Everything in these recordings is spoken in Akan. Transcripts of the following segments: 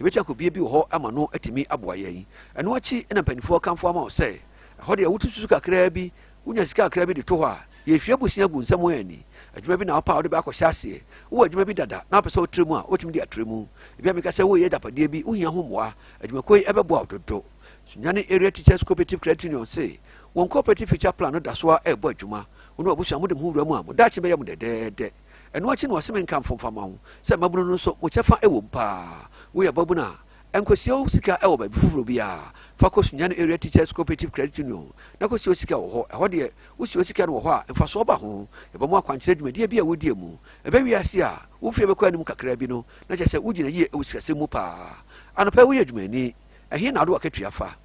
Yɛbɛtumi akɔbue bi wɔ hɔ ama no atumi aboa yɛn. Ɛno akyi na mpanimfoɔ kamfo ama wo sɛ, ɛhɔ deɛ wotu susu kakraa bi, wonya sika kakraa bi de to hɔ a, yɛhwie bosea gu nsam anni. Adwuma bi na wopɛ a wode bɛakɔhyɛ aseɛ. Wowɔ adwuma bi dada na wopɛ sɛ wotrɛ mu a, wobɛtumi de atrɛ mu. Ebia meka sɛ woreyɛ agyapadeɛ bi, wohia ho mmoa. Adwumakuo yi bɛboa wo dodo. Sunyani Area Teachers Cooperative Credit Union se wɔn Cooperative Future Plan no da so ara rebɔ adwuma. Wo ne w'abusua mode mo ho wura mu a, mo daakye bɛyɛ mo dɛdɛɛdɛ. Ɛno akyi na wɔse menka mfomfa mma wo sɛ mmabunu no nso mo kyɛfa wɔ mu paa. Woyɛ babunu a, nkɔsie wo sika wɔ baabi foforɔ biara. Fa kɔ Sunyani Area Teachers Cooperative Credit Union na kɔsie wo sika wɔ hɔ. Ɛhɔ deɛ, wosie wo sika no wɔ hɔ a, mfasoɔ ba ho. Yɛbɔ mo akwankyerɛ dwumadie bi a wodie mu. Ɛbɛ wiase a, wo mfeɛ bɛkɔ anim kakra bi no, na kyerɛ sɛ wogyina yie wɔ sikasɛm mu paa. Anɔpa yi woyɛ adwumayɛni, ɛhe na wode w'akatua fa?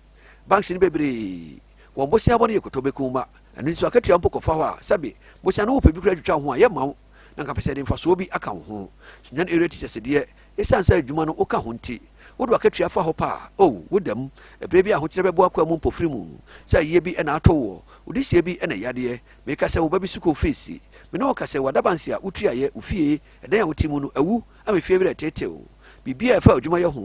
Banks no bebree, wɔn boseabɔ no yɛ kotɔbɛkum ma. Ɛno nti sɛ w'akatua mpo kɔfa hɔ a, sɛbe, bosea no wopɛ bi koraa twitwa wo ho a, yɛmma wo, na anka pɛ sɛ yɛde mfasoɔ bi aka wo ho. Sunyani Area Teachers deɛ, ɛsiane sɛ adwuma no woka ho nti, wode w'akatua fa hɔ pa a, oh, woda mu. Ɛberɛ bi a ahokyerɛ bɛboa akoa mu mpofiri mu, sɛ ayie bi na ato woɔ, wo dehyeɛ bi na yadeɛ, meka sɛ wo ba bi sukuu fees, me ne wo ka sɛ w'adabanse a wotuaeɛ, wo fie, ɛdan a wote mu no awu ama fie werɛ reteetew wo, biribi a ɛfa adwumayɛ ho,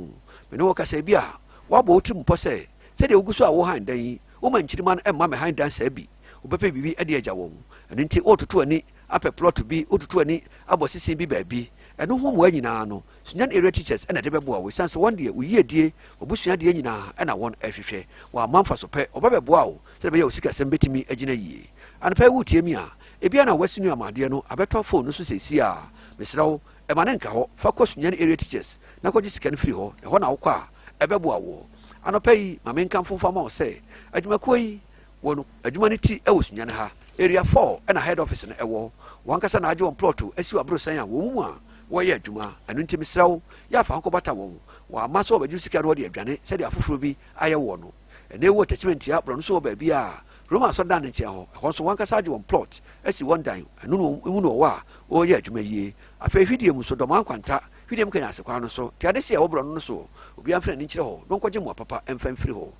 me ne wo ka sɛ ebia woabɔ wo tirim pɔ sɛ sɛdeɛ wogu so a wohan dan yi, Womma nkyirimma no mma mmɛhan dan saa bi. Wobɛpɛ biribi de agya wɔn. Ɛno nti wototo ani apɛ plɔt bi, wototo ani abɔ sese bi baabi. Ɛno ho mmoa nyinaa no, Sunyani Area Teachers na ɛde bɛboa wo esiane sɛ wɔn deɛ wo yiedie, w'abusua deɛ nyinaa na wɔn rehwehwɛ. Wɔamma mfaso pɛ, wɔba bɛboa wo sɛdeɛ ɛbɛyɛ a wo sikasɛm bɛtumi agyina yie. Anɔpa yi woretie me a, ebia na woasi nnuama adeɛ no abɛtɔ phone no so seesei ara. Mesrɛ wo, mma no nka hɔ. Fa kɔ Sunyani Area Teachers na kɔgye sika no firi hɔ. Ɛhɔ na wokɔ a, ɛbɛboa woɔ. Anɔpa yi, ma menkamfo mfa ma wo sɛ adwumakuo yi wɔn adwuma no ti wɔ Sunyani ha, Area 4 na head office no wɔ. Wɔn ankasa na agye wɔn plɔto asi wɔ aborosan a wɔn mu a wɔreyɛ adwuma. Ɛno nti mesrɛ wo, yɛ afa ho kɔbata wɔn. Wɔamma sɛ wɔbɛgye wo sika na wɔde adwane sɛdeɛ afoforɔ bi ayɛ woɔ no. Ɛnnɛ yi wowɔ Techiman-Ntia borɔno so wɔ baabi a Roma asɔredan no nkyɛn hɔ. Ɛhɔ nso wɔn ankasa agye wɔn plɔt asi wɔn dan. Ɛno na wɔn mu na wɔwɔ a wɔreyɛ adwuma yie. Afei Hwidiem nso, Dɔmaa Nkwanta, Hwidiem Kanyase kwan no so, te adehye a ɛwɔ borɔno no so. Obiara mfa n'ani nkyerɛ hɔ na ɔnkɔgye mmoa papa mfa mfiri hɔ.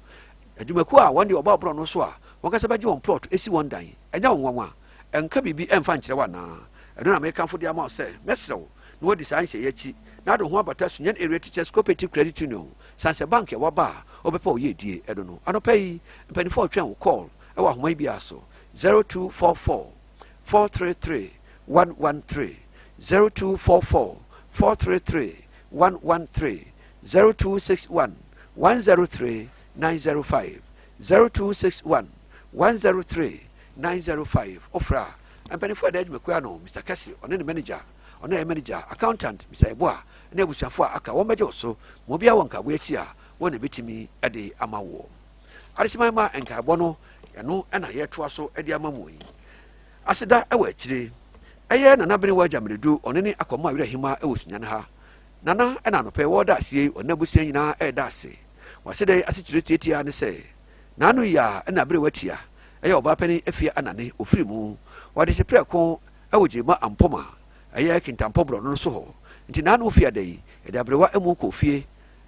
Adwumakuo a wɔn deɛ wɔba borɔno so a wɔn ankasa bɛgye wɔn plɔt asi wɔn dan. Ɛnyɛ wo nwanwa? Ɛnka biribi mfa nkyerɛ wo anaa? Ɛno na merekamfo de ama wo sɛ mɛsrɛ wo na woadi saa nhyehyɛe yi akyi na ade wo ho abata Sunyani Area Teachers Cooperative Credit Union sane sɛ bank a woaba a wobɛpɛ wo yiedie ɛno no. Anɔpa yi, mpanimfoɔ retwɛn wo call wɔ ahoma yi biara so, 0244 433 113, 0244 433 113, 0261 103 905, 0261 103 905. Wofrɛ a, mpanimfoɔ a ɛda adwumakuo ano, Mr. Kɛse, ɔne ne manager, ɔno a ɛyɛ manager, accountant, Mr. Yeboah, ne abusuafoɔ a aka, wɔn bɛgye wo so. Ma obiara wɔ nkaebɔ akyi a, wɔn na ɛbɛtumi de ama woɔ. Adehyeman mma nkaebɔ no, ɛno na yɛretoa so de ama mo yi. Aseda wɔ akyire. Ɛyɛ Nana Benewa Gyamredu, ɔno ne Akwamu Awerɛ Hemaa wɔ Sunyani ha. Nana na anɔpa yi wɔreda aseɛ yi, ɔne n'abusua nyinaa reda ase. W'aseda yi asekyerɛ tiatia ne sɛ, n'ano yi a na Aberewa tia, ɛyɛ ɔbaa panin Afia Anane, ɔfiri mu. Wɔde hye prɛko wɔ Gyirima Ampoma, ɛyɛ Kintampo borɔno no so hɔ. Nti n'ano fiada yi, yɛde Aberewa amu kɔɔ fie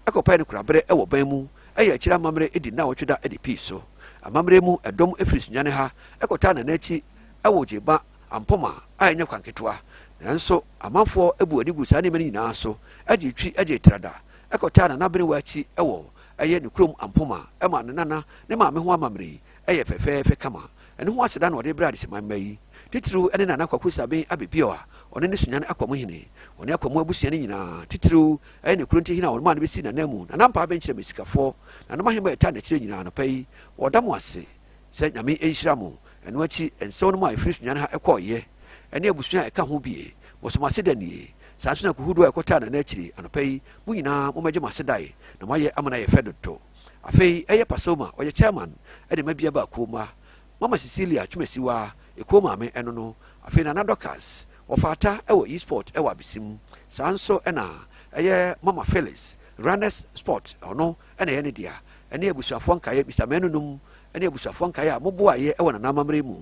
kɔpae no koraberɛ wɔ ban mu, ɛyɛ akyire amammerɛ di nnawɔtwe da de pii so. Amammerɛ mu ɛdɔm firi Sunyani ha kɔtaa Nana akyi wɔ Gyirima Ampoma a ɛnyɛ kwan ketewa. Nanso amanfoɔ bu ani gu saa nneɛma no nyinaa so gye twi gye trada kɔtaa Nana Abenewa akyi wɔ ɛyɛ ne kurom Ampoma ma ne nana ne maame ho amammerɛ yi yɛ fɛfɛɛfɛ kama. Ɛno ho aseda na ɔde brɛ adesemma mma yi. Titiriw ne Nana Kwaku Saben Abebio a ɔno ne Sunyani Akwamu hene. Ɔne Akwamu abusua no nyinaa, titiriw ɛyɛ ne Kuronti hene a ɔmaa no bɛsii n'ananmu, Nana Ampaa Bɛnkyerɛ Mesikafoɔ, Nanom ahemma a ɛtaa n'akyire nyinaa anɔpa yi, wɔda mo ase. Sɛ Nyame nhyira mo. Ɛno akyi, nsɛw no mu a ɛfiri Sunyani ha kɔɔeɛ, ɛne abusua a ɛka ho bie, wɔso mo aseda nie. Saa nso na kuhudoɔ a ɛkɔtaa Nana akyiri anɔpa yi, mo nyinaa mommɛgye mo asedae, na moayɛ ama no ayɛ fɛ dodo. Afei ɛyɛ Pasoma, ɔyɛ chairman de ma Biaba kuo mma. Mama Cecilia Twumasiwa, ekuo maame ɛno no. Afei Nana Dorcas, wɔfa ata wɔ E-sport wɔ Abesim. Saa nso na ɛyɛ Mama Phyllis, Runners Sport, ɔno na ɛyɛ ne dea. Ɛne abusuafoɔ nkaeɛ, Mister Manu nom ne abusuafoɔ nkaeɛ a moboaeɛ wɔ Nana amammerɛ mu.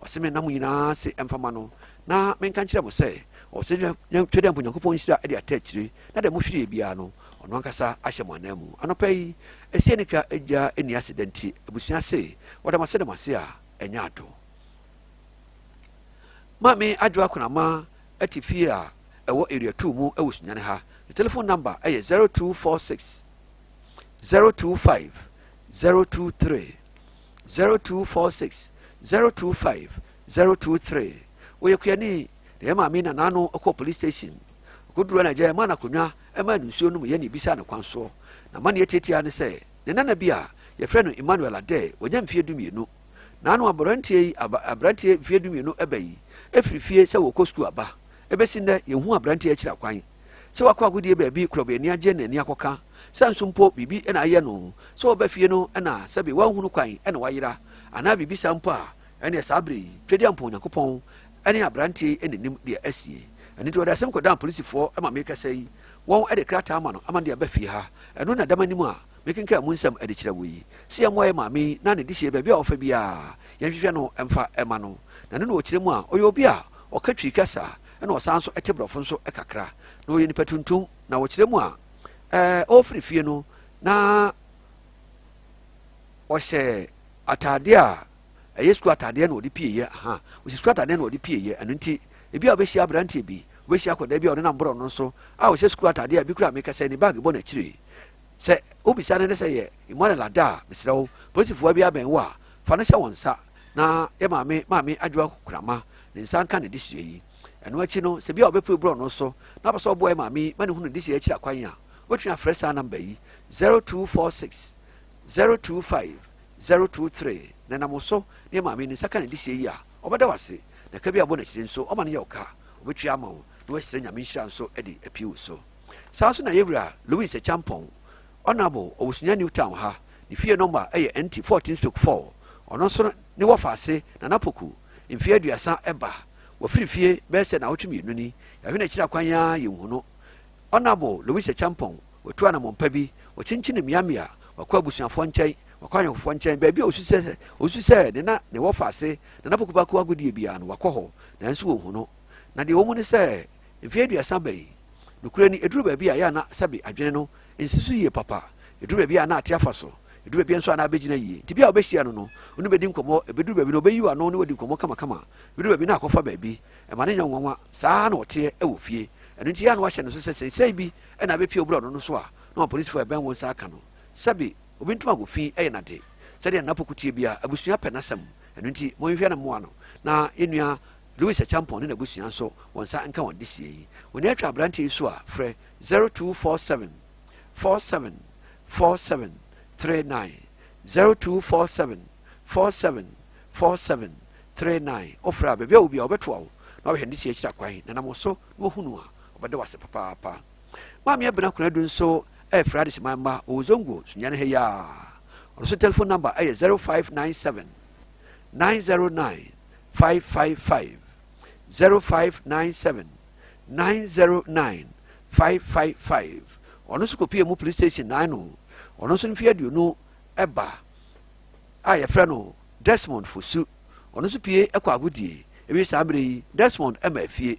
Ɔse menna mo nyinaa ase mfa ma no, na menka nkyerɛ mo sɛ, ɔse Twedeampo Nyankopɔn nhyira de ata akyire, na deɛ mohwereɛ biara no, ɔno ankasa ahyɛ mo ananmu. Anɔpa yi, ɛsi anika gya nni aseda nti, abusua se, wɔda mo ase da mo ase a, ɛnyɛ ado. Maame Adwoa Konama te fie a ɛwɔ Area 2 mu wɔ Sunyani ha. Ne telephone number yɛ 0246 025 023, 0246 025 023. Wɔyɛ kuani na yɛ maame na n'ano kɔɔ police station. Ɔkɔduru na agya ɛmaa no akonnwa ɛmaa no nsuo nom yɛ na ebisaa no kwan soɔ. Na amaneɛ tiatia ne sɛ ne nana bi a yɛfrɛ no Emmanuel Adeh wanya mfeɛ 12. N'ano aberanteɛ yi aba aberanteɛ mfeɛ 12 ɛba yi ɛfiri fie sɛ wɔkɔ sukuu aba. Ɛbɛsi nnɛ yɛnhu aberanteɛ akyiri akwan. Sɛ wakɔ agodie baabi korɔbɔ ani agye na ani akɔka, sɛ nso mpo biribi na ayɛ no, sɛ ɔba fie no na sɛbe wanhunu kwan na wayera, anaa biribi saa mpo a, ɛneɛ saa berɛ yi, Twedeampɔn Onyankopɔn ne aberanteɛ yi na nim deɛ asie. Ɛno nti wɔde asɛm kɔdan polisifoɔ ma merekasa yi, wɔn de krataa ama no ama no de aba fie ha. Ɛno na ɛda m'anim a mekenkan mu nsɛm de kyerɛ wo yi. Sɛ yɛmmoa yɛn maame yi na ne dehyeɛ baabi a ɔfa biara yɛnhwehwɛ no mfa mma no. Na ɛno na ɔkyerɛ mu a, ɔyɛ obi a ɔka Twi kasa ɛna ɔsan nso te borɔfo nso kakra. Na ɔyɛ nipa tuntum. Na wɔkyerɛ mu a, ɛɛ ɔrefiri fie no na ɔhyɛ ataadeɛ a ɛyɛ sukuu ataadeɛ na ɔde pieeɛ. Aha, ɔhyɛ sukuu ataadeɛ na ɔde pieeɛ. Ɛno nti, ebi a ɔbɛhyia aberanteɛ bi, ɔbɛhyia akwadaa bi a ɔnenam borɔ no nso a ɔhyɛ sukuu ataadeɛ a ebi kura meka sɛ ne baage bɔ n'akyire. Sɛ wobisa no ne sɛ yɛ Emmanuel Ada a, mesrɛ wo, polisifoɔ bi abɛn wo a, fa no hyɛ wɔn nsa na yɛ maame, Maame Adwoa Kurama, ne nsa nka ne desua yi. Ɛno akyi no, sɛ bi a ɔbɛpue borɔno so na ɔpɛ sɛ ɔboa yɛ maame yi ma no hunu ne desua akyiri akwan a, wobɛtumi afrɛ saa namba yi, 0246 025 023, na ɛnam wo so na yɛ maame yi ne nsa ka ne desua yi a, ɔbɛda wo ase, na ka bi a wobɔ no akyire nso, ɔma no yɛ wo ka, ɔbɛtua ama wo, na wasrɛ Nyame nhyira nso de apue wo so. Saa nso na yɛ wura Louis Acheampong, Honourable, ɔwɔ Sunya New Town ha, ne fie nɔmba yɛ NT 14/4, ɔno nso ne wɔfa ase Nana Poku, mfeɛ 30 ba, wafiri fie bɛyɛ sɛ naawɔtwe mmienu ni, yɛahwɛ no akyiri akwan ara yɛnhu no. Honourable Louis Acheampong, watu anamɔn pa bi, wakyinkyini mmeammea, wakɔ abusuafoɔ nkyɛn, wakɔ ayɔnkofoɔ nkyɛn, baabi a ɔsu sɛ ɔsu sɛ ne na ne wɔfa ase Nana Poku baako agodie biara no, wakɔ hɔ, nanso wɔnhu no. Na deɛ ɛwɔ mu ne sɛ, mfeɛ 30 ba yi, nokorɛ ni, ɛduru baabi a ɛyɛ a na sɛbe adwene no nsi so yie papa, ɛduru baabi a na ate afa so, ɛduru baabi nso a na abɛgyina yie. Nti bi a wobɛhyia no no, wo ne bɛdi nkɔmmɔ, ɛbɛduru baabi no ɔbɛyi w'ano ne wadi nkɔmmɔ kamakama, ɛbɛduru baabi na akɔfa baabi, ɛma no nyɛ wo nwanwa. Saa ara na ɔteɛ wɔ fie. Ɛno nti yɛ a na wahyɛ ne so sɛ seesei bi na abɛpie wo borɔno no so a, na wɔn apolisifoɔ a ɛbɛn wo nsa aka no. Sɛbe obi ntoma wɔ fi yɛ n'ade. Sɛdeɛ Nana Poku teɛ biara, abusua pɛ n'asɛm. Ɛno nti monhwehwɛ no mmoa no na yɛn nua Louis Acheampong ne n'abusua nso wɔn nsa nka wɔn adesua yi. W'ani atwa aberanteɛ yi so a, frɛ 0247 47 47 39, 0247 47 47 39. Wofrɛ a, baabi a wɔ biara wɔbɛtoa wo na wɔahwɛ ne si akyiri akwan, na nam wo so na wɔhu no a, wɔbɛda wo ase papaapa. Maame Abena Konadu nso ɛrefrɛ adeseman mma wɔ Zongo, Sunyani ha yi ara. Ɔno nso telephone number ɛyɛ 0597 909 555, 0597 909 555. Ɔno nso kɔpie mu police station nan no. Ɔno nso mfeɛ 20 ɛba a yɛfrɛ no Desmond Fosu. Ɔno nso pie ɛkɔ agodie. Ebi saa mmerɛ yi Desmond ɛma afie.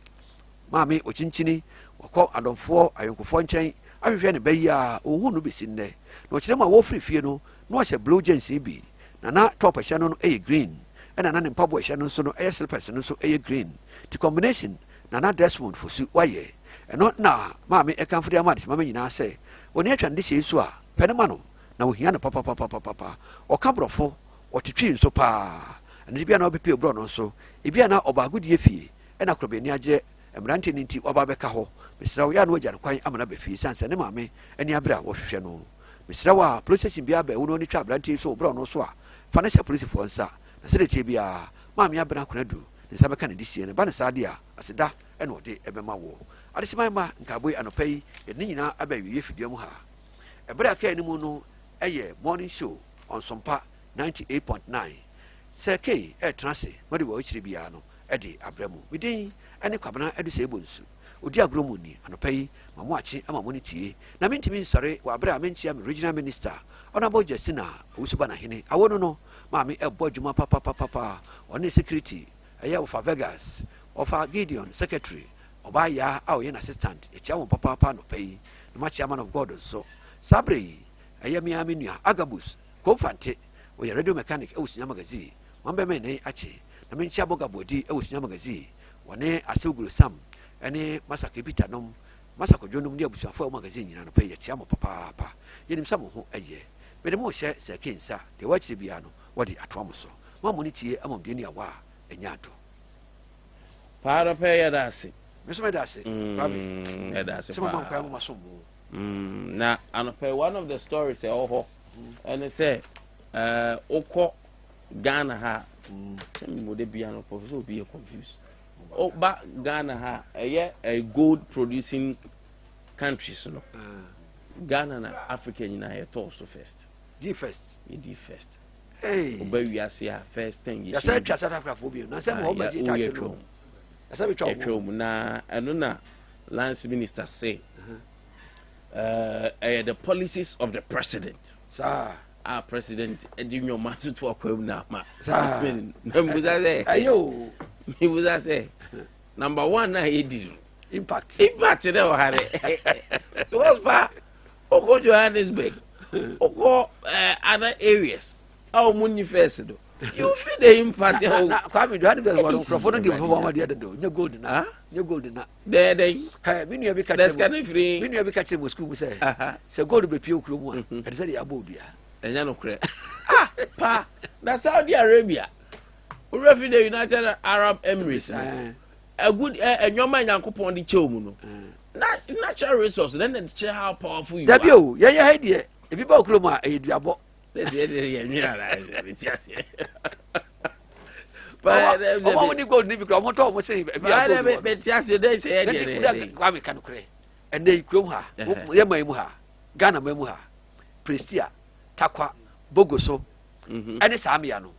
Maame ɔkyinkyini wakɔ adɔmfoɔ ayɔnkofoɔ nkyɛn ahwehwɛ ne ba yi a ɔnhu no bɛsi nnɛ. Na ɔkyerɛ mu a wɔfiri fie no na ɔhyɛ blue jeans bi na na top ɛhyɛ no no ɛyɛ green ɛna na ne mpaboa ɛhyɛ no nso no ɛyɛ slippers no nso ɛyɛ green ti combination na na Desmond Fosu wayɛ ɛno na maame ɛkamfo de ama adesamma nyinaa sɛ wɔne atwa ne dehyɛ yi so a pɛ no ma no na ohia no papapapapapa ɔka borɔfo ɔte twi nso paa ɛno bi a na ɔbɛpie borɔ no nso ebi a na ɔba agodie fie ɛna korɔbɛ ani agye mmeranteɛ no nti waba abɛka hɔ mesrɛ wo yɛ a na wagya no kwan ama no aba fie sane sɛ ne maame ani abere a wɔhwehwɛ no. Mesrɛ wo a, police station biara bɛn wo na w'ani twa aberanteɛ yi so wɔ borɔno so a, fa no hyɛ polisifoɔ nsa. Na sɛdeɛ ɛteɛ biara, Maame Abena Konadu ne nsa bɛka ne dehyie no. Ɛba no saa deɛ a, aseda na ɔde bɛma woɔ. Adehyeman mma, nkaebɔ yi anɔpa yi, yɛde ne nyinaa aba awieeɛ fidua mu ha. Ɛberɛ a ɛka anim no yɛ Morning Show on Sompa 98.9. Sir Kay retena ase na ɔde wɔ akyire biara no de abrɛ mo. Me din ne Kwabena Adusei Bonsu. Odi agorɔ mu ni, anɔpa yi, ma mo akye ama mo ne tie. Na mentumi nsɔre wɔ aberɛ a menkyea me Regional Minister, Honourable Justina Owusu-Banahene. Awo no no, maame ɛbɔ adwuma papapapapa. Ɔne ne security, ɛyɛ Wɔfa Vegas, Wɔfa Gideon, Secretary, Ɔbaa Yaa a ɔyɛ n'assistant, yɛkyea wɔn papaapa anɔpa yi. Na makyea man of God nso. Saa berɛ yi, ɛyɛ me ara me nua Agabus Komfante, ɔyɛ radio mechanic ɛwɔ Sunya Magazine. Mambɛmɛn ne akye. Na menkyea Boga Boadi ɛwɔ Sunya Magazine. Wɔne Asew Guru Sam ne Masaki Peter nom. Masa Kwadwo nom ne abusuafoɔ a ɛwɔ magazine nyinaa anɔpa yi yɛkyea mo papaapa. Yɛnim sɛ mo ho yɛ. Mede mo rehyɛ Sir Kay nsa, deɛ wakyerɛ biara no wɔde atoa mo so. Mo a mo ne tie amom deɛ ni awa a ɛnyɛ ado. Paa anɔpa yi yɛda ase. Me nso meda ase, Kwame. Yɛda ase Sɛ mama paa. nkwa moma som mo. Na anɔpa yi one of the stories ɛwɔ hɔ ɛne sɛ ɛɛ wokɔ Ghana ha sɛ mi mo de bia no pɔfɛ sɛ obi yɛ confused. Woba Ghana ha ɛyɛ ɛ gold producing countries no. Ghana na Africa nyinaa yɛtɔɔ so first. Di first. Yɛdi first. Hey. Woba wiase a first ten yɛhyɛ Yɛsɛ atwa South Africa foɔ bio. Na sɛ mo hɔ bɛgye title no. Yɛsɛ bɛtwa yɛtwa wɔn. mu na ɛno na lands minister say ɛyɛ the policies of the president. Saa. A president de nneɛma atoto akwa mu na ama. Saa. Na mbusa sɛ Ɛyɛ o. mbusa sɛ number one na yɛdi no Impact. Impact dɛ wɔ ha dɛ because pa okɔ Johannesburg, okɔ other areas a wɔn ni first do, you feel the impact. Na na Kwame, Johannesburg wɔ no, nkurɔfoɔ no di wɔn wɔn adeɛ dodo. Nye gold na. Ah? Nye gold na. Dɛɛdɛn. Hɛ, me nua bi ka Dɛsika kyerɛ ne mu. firi. Me nua bi ka kyerɛ mu sukuu mu sɛ sɛ gold bɛ pie okuro mu a, ɛde sɛ de abɔ odua. Ɛnyɛ no korɛ. Ah, pa na Saudi Arabia wura fi the United Arab Emirates no ɛgu ɛ ɛnyɔma Nyankopɔn de kyɛw mu no na natural resource then it kyerɛ how powerful you Dabi are. o, yɛn yɛ ha yi deɛ, ebi ba okuro mu a, ɛyɛ duabɔ. Lẹsi ẹ de yẹ nwere ara ẹsẹ mi ti aseɛ. Ɔmo a wɔn ni gold ni bi kura, ɔmo tɔ ɔmo se ebi a gold wɔ no. Bɛ ti aseɛ dɛ sɛ yɛ deɛ Nti dɛ kuda yɛ dɛ. Kwame ka nokorɛ. Ɛnɛ yi kurom ha, yɛ man mu ha, Ghana man mu ha, Prestea, Takwa, Bogoso, ɛne saa mmea no,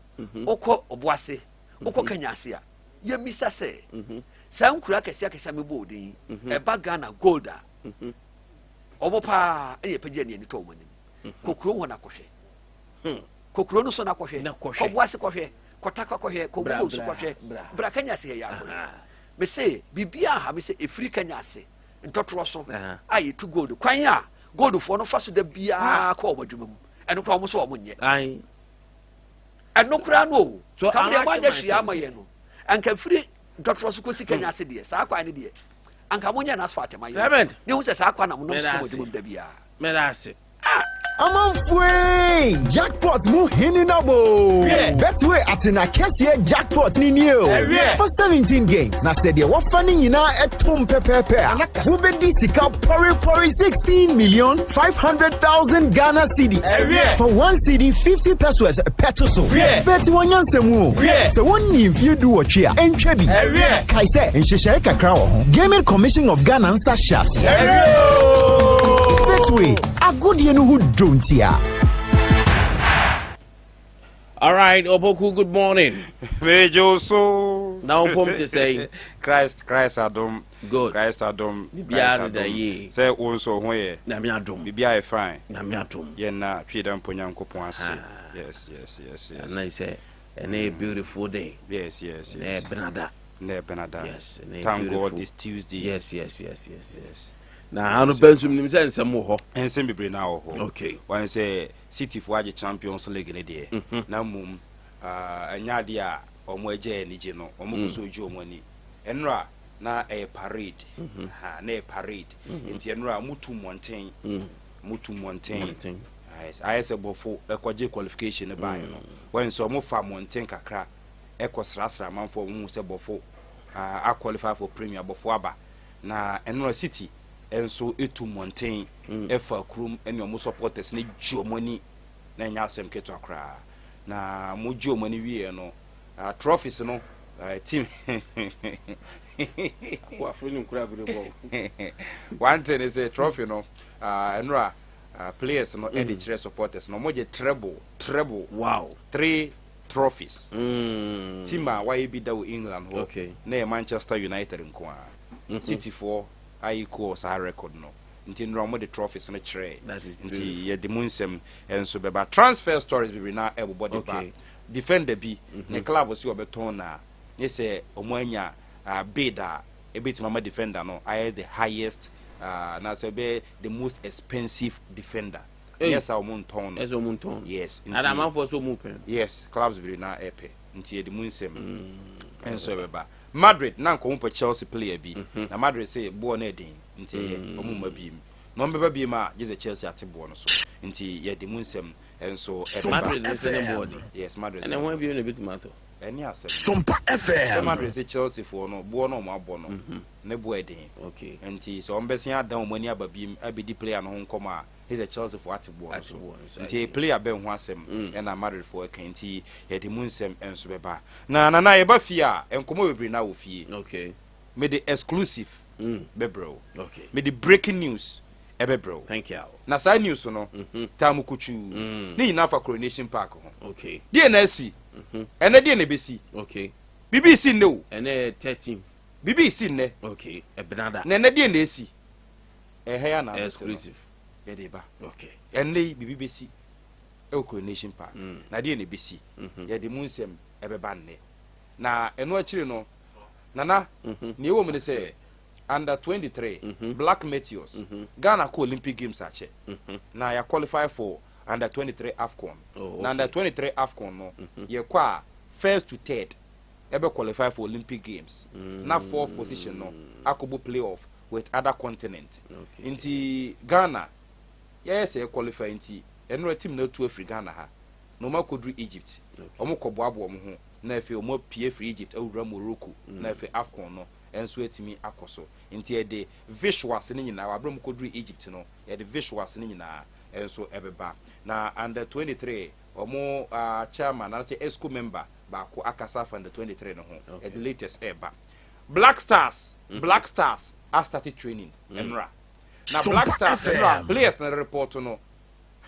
wokɔ Ɔboase, wokɔ Kanya ase a, yɛmmisa sɛ saa nkura akɛseɛ akɛseɛ a mebɔ odin yi, ɛba Ghana gold a, ɔmo paa ɛyɛ pɛgya ne ani tɔ ɔmo anim. Kɔ kurom hɔ na kɔhwɛ. Kɔ kuro no so na kɔhwɛ. Na kɔhwɛ. Kɔ Boase kɔhwɛ, kɔ Takwa kɔhwɛ, kɔ Bra, Bogoso bra, kɔhwɛ. bra. Bra Kanya ase yɛ akɔhwɛ. Mese biribiara ha me sɛ ɛfiri Kanya ase ntɔtorɔ so a yɛtu gold kwan a goldfoɔ no fa so da biara kɔ ɔmo adwuma mu, ɛno koraa ɔmo so ɔmo nyɛ. Ɛno koraa no o. So, kam deɛ ama moanyɛ kyɛ hwee myself ama yɛn no, anka firi ntɔtorɔ so kɔsi Kanya ase deɛ, saa kwan no deɛ anka monyɛ no asphalt ma yɛn Clement. ne hu sɛ saa kwan na monam so Meda kɔ mo ase. adwuma mu da biara. Mɛda ase. Amanfoe! Jackpot mu hene na bo! Betway atena kɛseɛ jackpot ni nie o. For 17 games, na sɛ deɛ wɔfa no nyinaa ɛtom pɛpɛɛpɛ a, wobɛdi sika pɔrepɔre 16 million 500,000 Ghana cedis. For 1 cedi 50 pesewas pɛto so. Bet wɔn nyansa mu o. Sɛ wɔnni mfeɛ 18 a, ɛntwa bi. Kae sɛ nhyehyɛe kakra wɔ ho. Gaming Commission of Ghana nsa hyɛ ase. Betway, agodie no ho dwo ntia. All right, Opoku, good morning. Mejo so. Na wopom te sɛ? Christ adom. Good. Christ adom. Biribiara Christ deda adom. yie. Sɛ wo nso ho yɛ. Nyame adom. Biribiara yɛ fine. Nyame adom. Yɛn na twi da mpo Nyankopɔn ase. Ah. Yes. Na sɛ ɛnɛ yɛ beautiful day. Yes. Ɛnɛ yɛ benada. Ne Benada. Yes, ɛnɛ yɛ Thank God beautiful. it's Tuesday. Yes. Na ha no bɛn nso nim sɛ nsɛm wɔ hɔ. Nsɛm bebree na wɔ hɔ. Wɔn sɛ City fo agye Champions League ne deɛ. Na mmom ɛnyɛ adeɛ a wɔn agye anigye no. Wɔn kɔ so gye wɔn ani. Ɛnora na ɛyɛ parade. Ha, na ɛyɛ parade. Nti ɛnora wɔn tu mmɔnten. Wɔn tu mmɔnten. Mmɔnten. Ayɛ sɛ bɔfo ɛkɔgye qualification ne baeɛ no. Wɔn sɛ wɔn fa mmɔnten kakra ɛkɔ srasra amanfoɔ, wɔn hu sɛ bɔfo a qualify for Premier, bɔfo aba. Na ɛnora City nso etu mmɔnten ɛfa kurom ɛne wɔn supporters ne gye wɔn ani, na ɛnyɛ asɛm ketewa koraa. Na mo gye wɔn ani wie no, trophies no, team Waforo ne nkura abere bɔ. One thing is a trophy no, ɛnora players no ɛde kyerɛ supporters no, wɔn gye treble three trophies. Team a wayɛ bi da wɔ England hɔ na yɛ Manchester United nko a. City foɔ ayi kɔɔ saa record no, nti nnora wɔn de trophies no kyerɛ. That is Nti yɛde mu nsɛm nso bɛba. Transfer stories bebree na ɛbobɔ de ba. Defender bi ne club si ɔbɛtɔn na ne sɛ ɔmo anya bid a ebetumi ama defender no ayɛ the highest na sɛ ɛbɛyɛ the most expensive defender. Hey. Yes, a ɔmo ntɔn no. Ɛsɛ ɔmo ntɔn. Yes. Ada amanfoɔ sɛ ɔmo pɛ. Yes, clubs bebree na ɛpɛ, nti yɛde mu nsɛm nso ɛbɛba. Madrid na nkɔmɔ pɛ Chelsea player bi, na Madrid sɛ boɔ no ɛden, nti ɛyɛ ɔmo mma biem na ɔmo bɛba biem a, gye sɛ Chelsea ate boɔ no so, nti yɛde mu nsɛm nso ɛbɛba. Madrid ne sɛ ne boɔ de. Yes, Madrid. Ɛnɛ wɔn bio na ebitumi atɔ. Ɛne asɛm Sompa sɛ FM. Madrid sɛ Chelsea foɔ no, boɔ no ɔmo abɔ no ne boɔ ɛden, nti sɛ ɔmo bɛsen adan ɔmo ani aba biem abɛdi player no ho nkɔmɔ a, ne sɛ Chelsea foɔ ate boɔ no Ate so. boɔ no so, I Nti see. player bɛn ho asɛm ɛna Madrid foɔ ɛka, nti yɛde mu nsɛm nso bɛba. Na nana, yɛba fie a, nkɔmɔ bebree na wɔ fie. Mede exclusive bɛbrɛ wo. Mede breaking news ɛbɛbrɛ wo. Thank you. Na saa news no taamu kutuu ne nyinaa fa Coronation Park ho. Deɛ na asi ɛnɛ, deɛ na ɛbɛsi? Biribi si nnɛ o. Ɛnɛ 13th. Biribi si nnɛ. Okay, ɛbenada. Na ɛnɛ deɛ na esi ɛhɛ ya na Exclusive. Yɛde ba. Ɛnɛ yi biribi bɛsi ɛwɔ Coronation Park, na deɛ na ɛbɛsi, yɛde mu nsɛm ɛbɛba nnɛ. Na ɛno akyiri no, nana, nea ɛwɔ mu ne sɛ under 23 Black Meteors, Ghana kɔ Olympic Games akyɛ na yɛ qualify for under 23 AFCON. Na under 23 AFCON no, yɛkɔ a, first to third ɛbɛ qualify for Olympic Games, na fourth position no akɔbɔ play-off with other continent. Nti Ghana yɛyɛ sɛ yɛ qualify, nti ɛno team no atu afiri Ghana ha na wɔn akɔduru Egypt. Wɔn kɔ boaboa wɔn ho na afei wɔn apue afiri Egypt awura Morocco, na afei AFCON no nso atumi akɔ so. Nti yɛde visuals no nyinaa wabere mu kɔduru Egypt no, yɛde visuals no nyinaa nso ɛbɛba. Na under 23 wɔn chairman anaasɛ exco member baako akasa afa under 23 no ho. Yɛde latest ɛɛba. Black Stars, Black Stars a started training ɛnora, na Black Sompa Stars FM. ɛnora players na report no,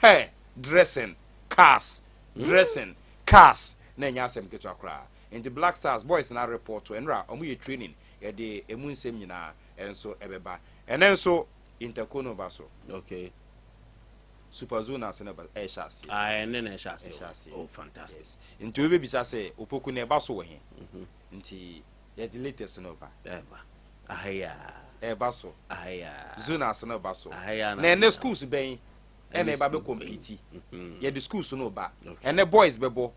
hair dressing, cars dressing, cars na ɛnyɛ asɛm ketewa koraa. Nti Black Stars boys na report ɛnora, ɔmo yɛ training. Yɛde emu nsɛm nyinaa ɛnso ɛbɛba. Ɛnɛ nso Interco ba so. Super Zone ase no ba ɛhyɛ aseɛ. Ah, ɛnɛ na ɛhyɛ ase. Ɛhyɛ aseɛ. Oh, fantastic. Yes, nti obi bɛbisa sɛ Opoku na ɛba so wɔ he? Nti yɛde latest no ba. Ɛba ahaya. Ɛba so. Ahaya. Zone ase no ba so. Ahaya. Na ɛnɛ schools bɛn ɛna ɛba bɛ school compete? Yɛde schools no ba. Ɛnɛ boys bɛbɔ,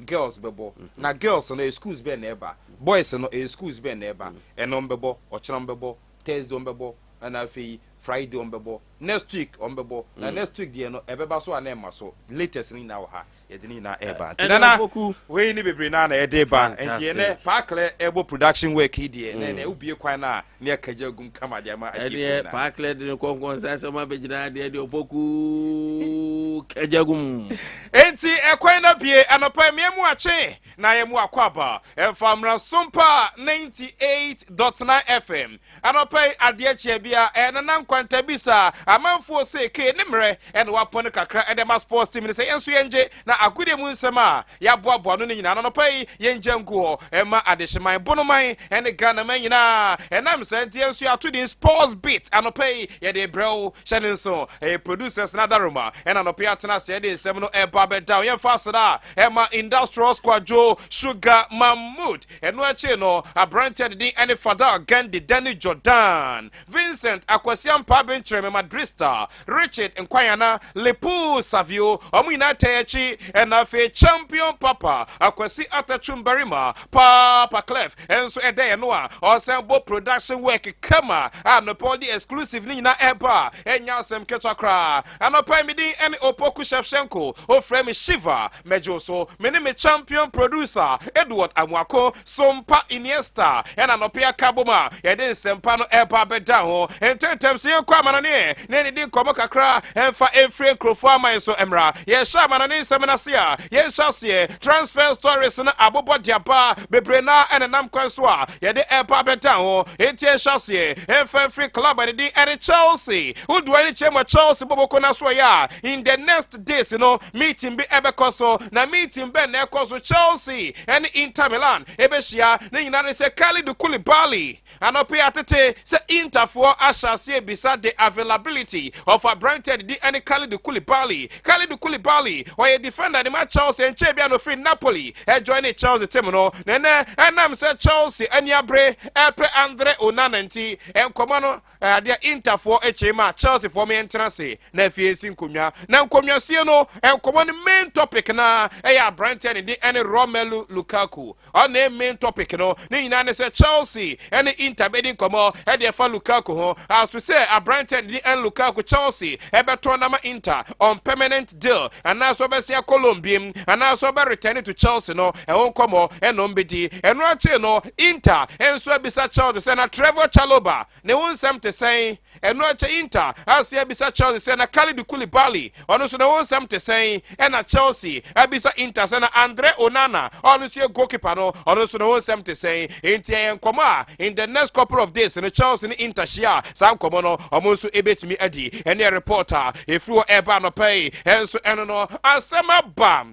girls bɛbɔ. Na girls no, ɛyɛ schools bɛn na ɛba? Boys no, ɛyɛ schools bɛn na ɛba? Ɛnɛ ɔmo bɛbɔ, ɔkyerɛ ɔmo bɛbɔ, Thursday ɔmo bɛbɔ, ɛna afei Friday ɔmo bɛbɔ, next week ɔmo bɛbɔ. Na next week deɛ no ɛbɛba so a, na ɛma so. Latest no nyinaa wɔ ha, yɛde ne nyinaa ɛba. Nti Ɛna nana, Opoku. Wei ne bebree naa na yɛde ba. Nti Fantastic. ɛnɛ Paaklɛ ɛbɔ production work yi deɛ, na ɛnɛ wobie kwan no a, ne yɛkagya gum kama deɛ ama Ɛdeɛ atiefo nyinaa. Paaklɛ de ne kɔnkɔn nsa sɛ ɔma bɛgyina adeɛ deɛ, Opoku kagya gum. Enti ɛkwan no bie anɔpa mmea mu akye na yɛ mu akɔ aba ɛmfa mmara Sompa 98.9 FM. Anɔpa yi adeɛ kyeɛ bi a ɛyɛ nana nkwanta bi sa amanfoɔ se ke ne mmerɛ ɛna wapɔ no kakra ɛde ma sports team no sɛ yɛn nso yɛngye na agodie mu nsɛm a yɛaboaboa no no nyinaa no, anɔpa yi yɛngya ngu hɔ ɛma adehyeman, Bonoman ɛne Ghanaman nyinaa. Ɛnam sɛ nti yɛn nso yɛato din Sports Beat. Anɔpa yi yɛde brɛ wo. Hyɛ ne nso ɛyɛ producers na adaroma ɛna anɔpa yi atena ase yɛde nsɛm no ɛba bɛda wo. Yɛmfa aseda a ɛma Industrial Squadwo Sugar Mahmood. Ɛno akyi no, aberanteɛ de din ɛne Fadal Gandhi, Danny Jordan, Vincent Akwasi Ampa, Benkyerɛme Madrista, Richard Nkwayana, Lepu Savio, ɔmo nyinaa tɛ akyi. Ɛna afei champion papa Akwasi Atatwum Barima Papa Clef ɛnso ɛda yɛn no a ɔsan bɔ production work kama a nɔpɛ ɔde exclusive ne nyinaa ɛba a, ɛnya asɛm ketewa koraa. Anɔpa yi, me din ɛne Opoku Shevchenko, ofrɛ me Shiva mɛgye so. Me ne me champion producer Edward Amuako Sompa Iniesta ɛna anɔpa aka bom a yɛde nsɛmpa no ɛba abɛda ho ntɛntɛm so. Yɛnkɔ amanɔne ne ne di nkɔmmɔ kakra ɛmfa ɛmfiri nkurɔfoɔ aman so mmra. Yɛhyɛ amanɔne nsɛm no ase a, yɛnhyɛ aseɛ transfer stories no abobɔ de aba bebree na ɛnenam kwan so a yɛde ɛba abɛda ho. Enti yɛnhyɛ aseɛ ɛmfa mfiri club a ne din ɛne Chelsea. Wodoa ne kyerɛ ma Chelsea bɔbɔkɔ no so ɛyɛ a, in the next days no, meeting bi ɛbɛkɔ so. Na meeting bɛn na ɛkɔ so? Chelsea ɛne Inter Milan ɛbɛhyia. Ne nyinaa ne sɛ Kalidou Koulibaly, anɔpɛ atete sɛ Interfoɔ ahyɛ aseɛ bisa the availability of aberanteɛ didi ɛne Kalidou Koulibaly. Kalidou Koulibaly ɔyɛ defender ne ma Chelsea. Nkyɛn bi a no firi Napoli ɛjoin ne Chelsea team no. Na ɛnɛ ɛnam sɛ Chelsea ani abere ɛpɛ Andre Onana nti, nkɔmɔ no adeɛ Interfoɔ akyire ma Chelsea foɔ mmiɛntena ase na afei esi nkonnwa na nkonnwasie no nkɔmɔ no. no main topic na ɛyɛ aberanteɛ ne din ɛne Romelu Lukaku. Ɔna main topic no ne nyinaa ne sɛ Chelsea ɛne Inter bɛdi nkɔmmɔ ɛde ɛfa Lukaku ho aso sɛ aberanteɛ ne din ɛne Lukaku, Chelsea ɛbɛtɔn nama Inter on permanent deal anaasɛ ɔbɛsi akɔ loan biem anaasɛ ɔbɛ return to Chelsea no, ɛho nkɔmmɔ ɛna ɔmbɛdi. Ɛno akyi no, Inter nso abisa Chelsea sɛ na Trevor Chalobah ne ho nsɛm te sɛn. Ɛno akyi, Inter ase abisa Chelsea sɛ na Kalidou Koulibaly, ɔno nso ne ho nsɛm te sɛn. Ɛna Chelsea abisa Inter sɛ na Andre Onana, ɔno nso yɛ goalkeeper no, ɔno nso ne ho nsɛm te sɛn. Nti ɛyɛ nkɔmmɔ a in the next couple of days no, Chelsea ne Inter hyia saa nkɔmmɔ no, ɔmo nso ebetumi adi. Ɛne yɛ report a efiri hɔ ɛba anɔpa yi. Ɛnso ɛno no asɛm aba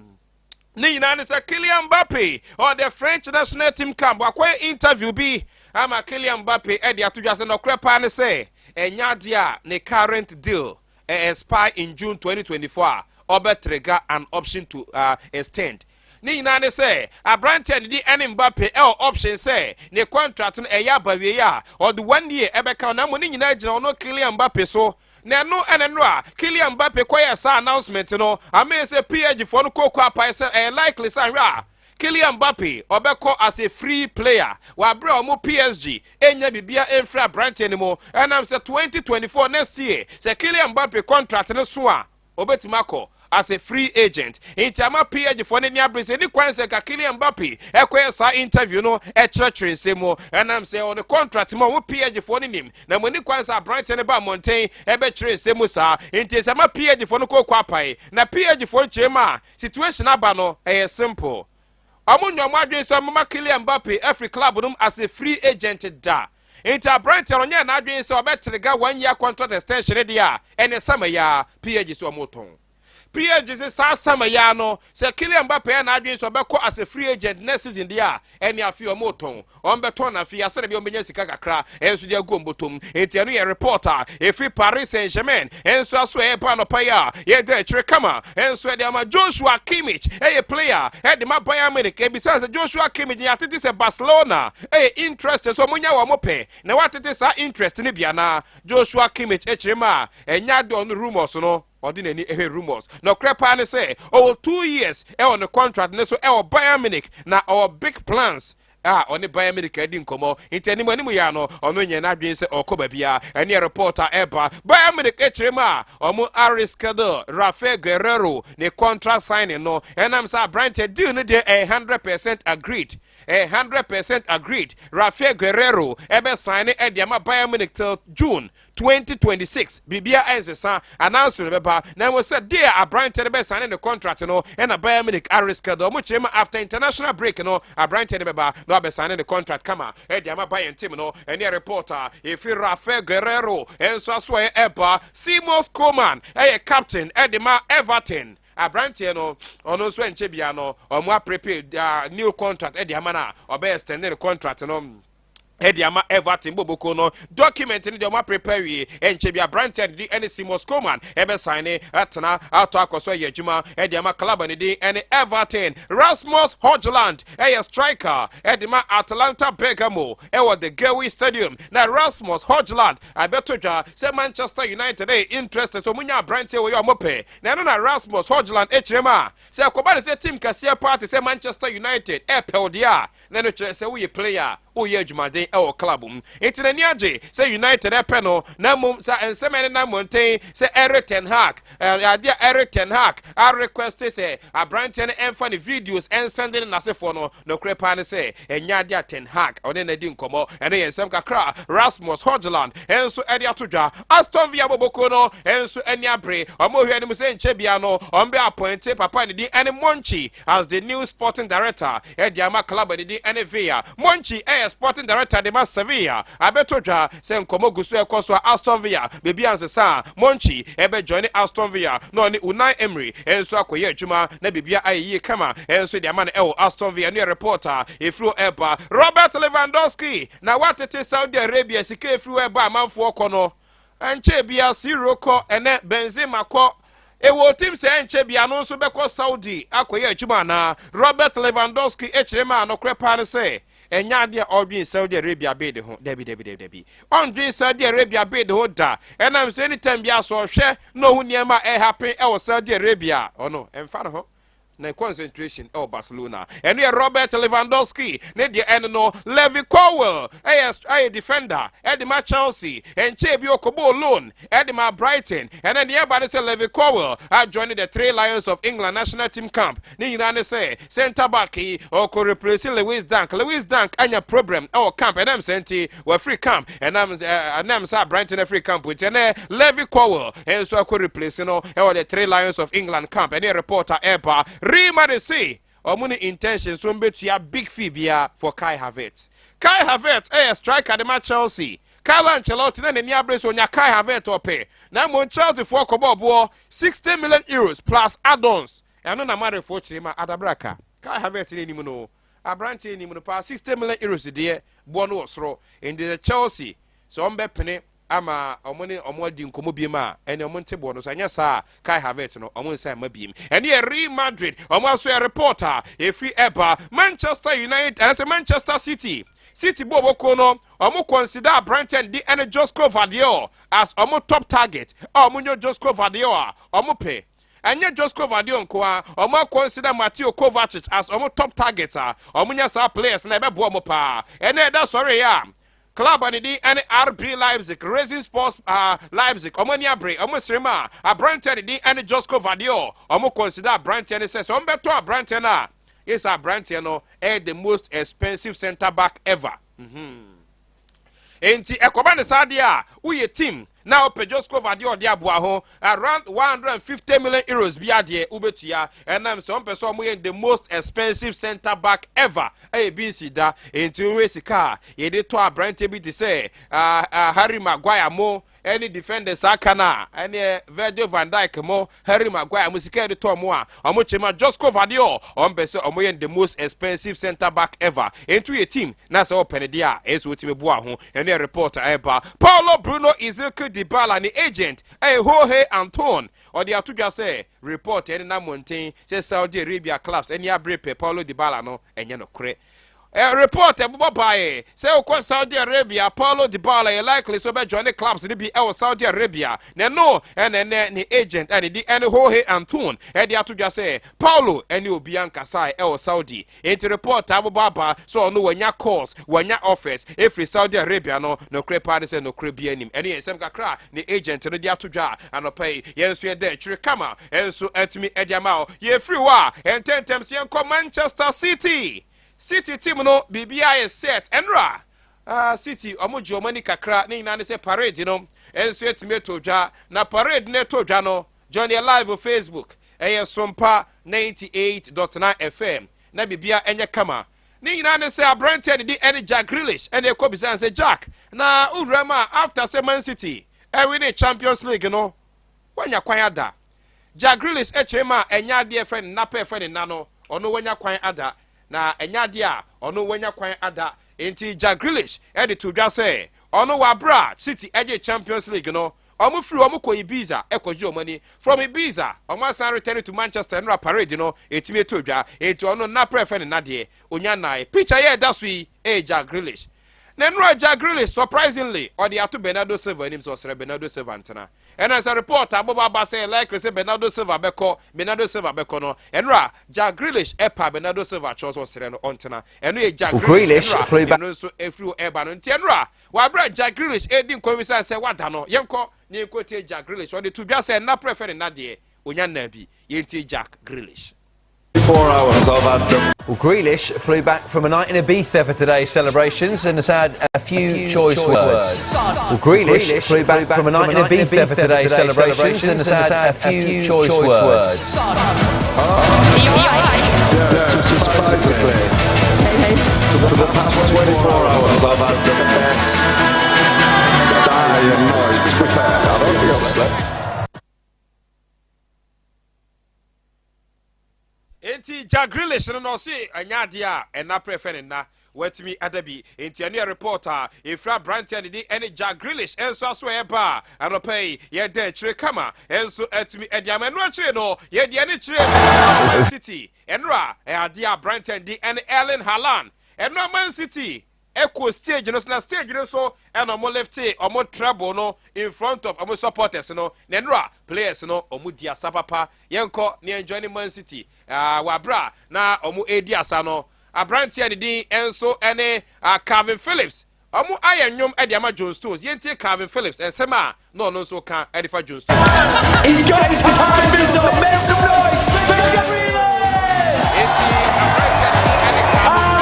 ne nyinaa ne sɛ Kylian Mbappe ɔde French national team camp akɔyɛ interview bi ama Kylian Mbappe ɛde ato dwa sɛ nɔkorɛ paa ne sɛ ɛnya adeɛ a ne current deal expire in June 2024 a ɔbɛ trigger an option to extend. Ne nyinaa ne sɛ aberanteɛ ne di ɛne Mbappe ɛwɔ option sɛ ne contract no ɛyɛ abawie a ɔde one year ɛbɛka, na mo ne nyinaa gyina ɔno Kylian Mbappe so. Na ɛno ɛne no a Kylian Mbappe kɔyɛ saa announcement no amee sɛ PSG foɔ no kooko apae sɛ ɛyɛ likely sɛ ahwɛ a Kylian Mbappe ɔbɛkɔ as a free player wabere a ɔmo PSG enya bibia emfiri aberanteɛ no mu. Ɛnam sɛ 2024, next year, sɛ Kylian Mbappe contract no so a, obetumi akɔ as a free agent. Nti ama PSG foɔ no ni abere sɛ ne kwan sɛ ka Kylian Mbappe ɛkɔyɛ saa interview no ɛkyerɛkyerɛ nsɛm mu, ɛnam sɛ ɔne contract mu a wɔn PSG foɔ no nim na mo ni kwan sɛ aberanteɛ no ba mmɔnten ɛbɛkyerɛ nsɛm mu saa. Nti sɛ ama PSG foɔ no kɔkɔ apae na PSG foɔ no kyerɛ mu a, situation aba no ɛyɛ simple. Ɔmo nyɛ ɔmo adwene sɛ ɔmoma Kylian Mbappe afiri club no as a free agent da. Nti aberanteɛ no ɔnyɛ n'adwene sɛ ɔbɛ trigger one year contract extension deɛ a, ɛne sama yi a PSG sɛ ɔmo tɔn. PSG sɛ saa sama yi no, sɛ Kylian Mbappe yɛ n'adwene sɛ ɔbɛkɔ as a free agent next season deɛ a, ɛne afi ɔmo tɔn, ɔmo bɛtɔn na afei asɛrɛ bi ɔmo bɛnya sika kakra ɛnso de agu ɔmo bɔtɔm. Nti ɛno yɛ report a efiri Paris Saint Germain ɛnso aso ɛyɛ ba anɔpa yi a yɛda akyire kama ɛnso ɛde ama. Joshua Kimmich ɛyɛ player ɛde ma Bayern Munich. Ebisa sɛ Joshua Kimmich yɛ atete sɛ Barcelona ɛyɛ interest sɛ ɔmo nya wɔn pɛ na watete saa interest ne bia na Joshua Kimmich akyerɛ mu a, ɛnya de ɔno rumours no ɔde n'ani ɛhwɛ rumours. Na ɔkorɛ paa ne sɛ ɔwɔ 2 years ɛwɔ ne contract ne so ɛwɔ Bayern Munich na ɔwɔ big plans a ɔne Bayern Munich adi nkɔmmɔ. Nti anim anim yɛ no, ɔno nyɛ n'adwene sɛ ɔkɔ baabia. Ɛne report a ɛba, Bayern Munich akyerɛ mu a, ɔmo a reschedule Rafael Guerrero ne contract signing no, ɛnam sɛ aberanteɛ deal no deɛ ɛyɛ 100% agreed, ɛyɛ 100% agreed. Rafael Guerrero ɛbɛ sign ɛde ama Bayern Munich till June 2026. Biribia ɛnsesa, announcement bɛba na mmom sɛ deɛ aberanteɛ no bɛ sign ne contract no ɛna Bayern Munich a reschedule. Ɔmo kyerɛ mu after international break no, aberanteɛ no bɛba na wabɛ sign ne contract kama ɛde ama Bayern team no. Ɛne report a ɛfiri Rafael Guerrero ɛnso aso ɛyɛ ɛba. Seamus Coleman ɛyɛ captain ɛde ma Everton. Aberanteɛ no, ɔno nso ɛnkyɛ bia no ɔmo a prepare new contract ɛde ama no a ɔbɛyɛ extend ne contract no ɛde ama Everton boboko no. Document no deɛ ɔmo a prepare wie, ɛnkyɛ bi aberanteɛ de ɛne Seamus Coleman ɛbɛ sign ne ɛtena atɔ akɔ so ɛyɛ adwuma ɛde ama club ne din ɛne Everton. Rasmus Hojlund ɛyɛ striker ɛde ma Atalanta Bergamo ɛwɔ the Gewiss Stadium. Na Rasmus Hojlund abɛto dwa sɛ Manchester United ɛyɛ interested sɛ ɔmo nya aberanteɛ wɔ yɛ ɔmo pɛ. Na ɛno na Rasmus Hojlund ɛkyerɛ mu a, sɛ ɛkɔba ne sɛ team kɛseɛ paa te sɛ Manchester United ɛpɛw deɛ a, na ɛno kyerɛ sɛ woyɛ player, woyɛ adwumaden ɛwɔ club mu. Nti n'ani agye sɛ United ɛpɛ no. Na mmom sɛ nsɛm ɛne nam mmɔnten sɛ Eric ten Hag adeɛ, Eric ten Hag a request sɛ aberanteɛ no ɛmfa ne videos ɛn send ne n'asefoɔ no, nokorɛ paa ne sɛ ɛnyɛ adeɛ a ten Hag ɔne n'adi nkɔmmɔ. Ɛno yɛ nsɛm kakra Rasmus Hojlund ɛnso ɛde ato dwa. Aston Villa boboko no ɛnso ani abere, ɔmo hwɛ anim sɛ nkyɛ bia no ɔmo bɛ appoint papa ne din ɛne Monchi as the new sporting director ɛde ama club ne din ɛne Villa. Monchi ɛyɛ sporting director de ma Sevilla. Abɛto dwa sɛ nkɔmmɔ gu so ɛkɔ so a Aston Villa beebi ansesa a Monchi ɛbɛ join Aston Villa na ɔne Unai Emery ɛnso akɔyɛ adwuma na biribia ayɛ yie kama ɛnso de ama no ɛwɔ Aston Villa. No yɛ report a ɛfiri ɛba. Robert Lewandowski na watete Saudi Arabia sika ɛfiri ɛba amanfoɔ kɔ no, ɛnkyɛ bia Ciro kɔ, ɛnɛ Benzema kɔ. Ɛwɔ team sɛ ɛnkyɛ bia no nso bɛkɔ Saudi akɔyɛ adwuma anaa? Robert Lewandowski akyerɛ mu a, nokorɛ paa no sɛ Ɛnyɛ adeɛ a ɔredwen Saudi Arabia bid ho. Dabi, dabi, dabi, dabi. Ɔndwen Saudi Arabia bid ho da. Ɛnam sɛ anytime biara sɛ ɔhwɛ na ɔhu nneɛma a ɛrehappen ɛwɔ Saudi Arabia a, ɔno, ɛmfa ne ho. Ne concentration ɛwɔ Barcelona. Ɛno yɛ Robert Lewandowski ne deɛ ɛno no. Levi Colwill ɛyɛ defender ɛde ma Chelsea. Ɛnkyɛn bi ɔkɔbɔɔ loan ɛde ma Brighton. Ɛna nea ɛba ne sɛ Levi Colwill ajoin the Three Lions of England national team camp. Ne nyinaa ne sɛ centre back yi ɔkɔ replace Lewis Dunk. Lewis Dunk anya problem ɛwɔ camp, ɛnam sɛ nti wafiri camp. Ɛnam sɛ aberante no afiri camp nti, ɛnɛ Levi Colwill nso akɔ replace no ɛwɔ the Three Lions of England camp. Ɛne report a ɛba, Real Madrid say ɔmo ne intention so mbɛtua big fee bia for Kai Havertz. Kai Havertz ɛyɛ striker de ma Chelsea. Carlo Ancelotti na n'ani abere so onya Kai Havertz ɔpɛ, na mmom Chelsea foɔ kɔbɔ boɔ €60 million plus add-ons. Ɛno na Madridfoɔ kyerɛ mu a adabraka Kai Havertz n'anim no, aberanteɛ anim no paa, €60 million deɛ, boɔ no wɔ soro. Nti sɛ Chelsea sɛ ɔmo bɛpene ama ɔmo ne ɔmo adi nkɔmɔ biem a, ɛne ɔmo nte boɔ no so. Ɛnyɛ saa, Kai Havertz no ɔmo nsa mma biem. Ɛne yɛ Real Madrid ɔmo aso yɛ report a efiri ɛba. Manchester United ɛnɛ Manchester City, City bɔ ɔbɔko no, ɔmo consider aberanteɛ de ɛne Josko Gvardiol as ɔmo top target a ɔmo nye Josko Gvardiol a ɔmo pɛ. Ɛnyɛ Josko Gvardiol nko a, ɔmo consider Mateo Kovacic as ɔmo top target a ɔmo nya saa players na ɛbɛboa ɔmo paa. Ɛnɛ ɛda sɔre yɛ a, club a ne din ɛne RB Leipzig, Racing Sports Leipzig, ɔmo ani abere, ɔmo sere mu a aberanteɛ ne din ɛne Josko Gvardiol. Ɔmo consider aberanteɛ no sɛ ɔmo bɛtɔ aberanteɛ no a, yɛsɛ aberanteɛ no ɛyɛ the most expensive centre back ever. Enti ɛkɔba ne saa deɛ a, woyɛ team na wopɛ Josko Gvardiol ɔde aboa ho around €150 million bi adeɛ wobɛtua, ɛnam sɛ ɔmpɛ sɛ ɔmo yɛ the most expensive centre back ever. Ɛyɛ bi nsi da. Enti wohwɛ sika a yɛde tɔ aberanteɛ bi te sɛ Harry Maguire mo ɛne defenders aka no a, ɛne Virgil van Dijk mo, Harry Maguire mo, sika yɛde tɔ mo a, ɔmo kyerɛ ma Josko Gvardiol, ɔmpɛ sɛ ɔmo yɛ the most expensive centre back ever. Enti woyɛ team na sɛ ɔpɛ ne deɛ a, ɛyɛ sɛ wotumi boa ho. Ɛne yɛ report a ɛba. Paulo Bruno Ezekiel Dybala ne agent ɛyɛ Jorge Anton, ɔde ato dwa sɛ report ɛne nam mmɔnten sɛ Saudi Arabia clubs ɛne abere pɛ Paulo Dybala no, ɛnyɛ nokorɛ. Report ɛbobɔ baeɛ sɛ wokɔ Saudi Arabia, Paulo Dybala yɛ likely sɛ ɔbɛjoin clubs no bi ɛwɔ Saudi Arabia. Na ɛno ɛna ɛnɛ ne agent ɛne di ɛne Jorge Anton ɛde ato dwa sɛ Paulo ɛne obi ankasa ɛwɔ Saudi. Nti report abobɔ aba sɛ ɔno wanya calls, wanya offers ɛfiri Saudi Arabia no, nokorɛ paa ne sɛ nokorɛ bi anim. Ɛne yɛ nsɛm kakra ne agent no de ato dwa a anɔpa yi yɛn nso yɛda akyire kama ɛnso atumi ɛde ama wo. Yɛfiri hɔ a, ɛntɛntɛm sɛ yɛnkɔ Manchester City. City team no, biribiara yɛ set. Ɛnora City ɔmo gye ɔmo ani kakra. Ne nyinaa ne sɛ parade no ɛnso atumi ato dwa, na parade no ɛto dwa no, join yɛ live wɔ Facebook, ɛyɛ Sompa 98.9 FM, na biribiara ɛnyɛ kama. Ne nyinaa ne sɛ aberanteɛ ne de ɛne Jack Grealish ɛne ɛkɔ bisa sɛ, Jack, na wowura mu a, after sɛ Man City ɛwi ne Champions League no, wanya kwan ada? Jack Grealish ɛkyerɛ mu a, ɛnyɛ adeɛ fɛ ne nna pɛ fɛ ne nna no, ɔno wanya kwan ada, na ɛnyɛ adeɛ a ɔno wanya kwan ada. Nti Jack Grealish ɛde to dwa sɛ ɔno wɔ abere a City ɛgye Champions League no, ɔmo firi ɔmo kɔ Ibiza ɛkɔgye ɔmo ani. From Ibiza, ɔmo asan return to Manchester. Ɛnora parade no ɛtumi ɛtɔ dwa, nti ɔno nna pɛ fɛ ne nnadeɛ onya nan. Picture yɛ ɛda so yi ɛyɛ Jack Grealish. Na nnura Jack Grealish surprisingly ɔde ato Bernardo Silva anim sɛ ɔsrɛ Bernardo Silva ntena. Ɛna sɛ report abobɔ aba sɛ likely sɛ Bernardo Silva bɛkɔ, Bernardo Silva bɛkɔ no, ɛnura Jack Grealish ɛpa Bernardo Silva kyerɛ sɛ ɔsrɛ no ɔntena. Ɛno yɛ Jack Grealish. Ɛnura ɛno nso efiri hɔ ɛba no. Nti ɛnura wabere Jack Grealish edi nkɔm bi sɛ wada no, yɛnkɔ ne yɛnkɔ tie Jack Grealish. Ɔde to dwa sɛ nna pɛrɛfɛ ne nnadeɛ onya nna bi. Yɛntie Jack Grealish. 4 hours I've had them. Well, Grealish flew back from a night in Ibiza for today's celebrations and has had a few, a few choice, choice, words. Well, Grealish, Grealish flew back, from a night in Ibiza for today's celebrations and has had a few, choice, choice words. Yeah, this is basically, for the past 24 hours, I've had the best day and night. To be fair, I don't think I've slept. Enti Jack Grealish no na ɔse ɛnyɛ adeɛ a ɛna prɛfɛ ne nna watumi ada bi. Enti ɛno yɛ report a ɛfiri aberanteɛ ne de ɛne Jack Grealish ɛnso aso ɛyɛ a anɔpa yi yɛda akyire kama ɛnso atumi ɛde ama. Ɛno akyire no, yɛde ɛne kyerɛ City. Ɛnora ɛyɛ adeɛ a aberanteɛ de ɛne Erling Haaland. Ɛno Man City ɛkɔ stage no so, na stage no so ɛna ɔmo lift ɔmo treble no in front of ɔmo supporters no. Na nnura players no, ɔmo di asa papa. Yɛnkɔ ne yɛn join Man City wabra na ɔmo edi asa no. Aberanteɛ ne din nso ɛne Kalvin Phillips. Ɔmo ayɛ nnwom ɛde ama John Stones. Yɛntie Kalvin Phillips nsɛm a na ɔno nso ka ɛde fa John Stones. He's got his confidence up. Make some noise for Jack Grealish!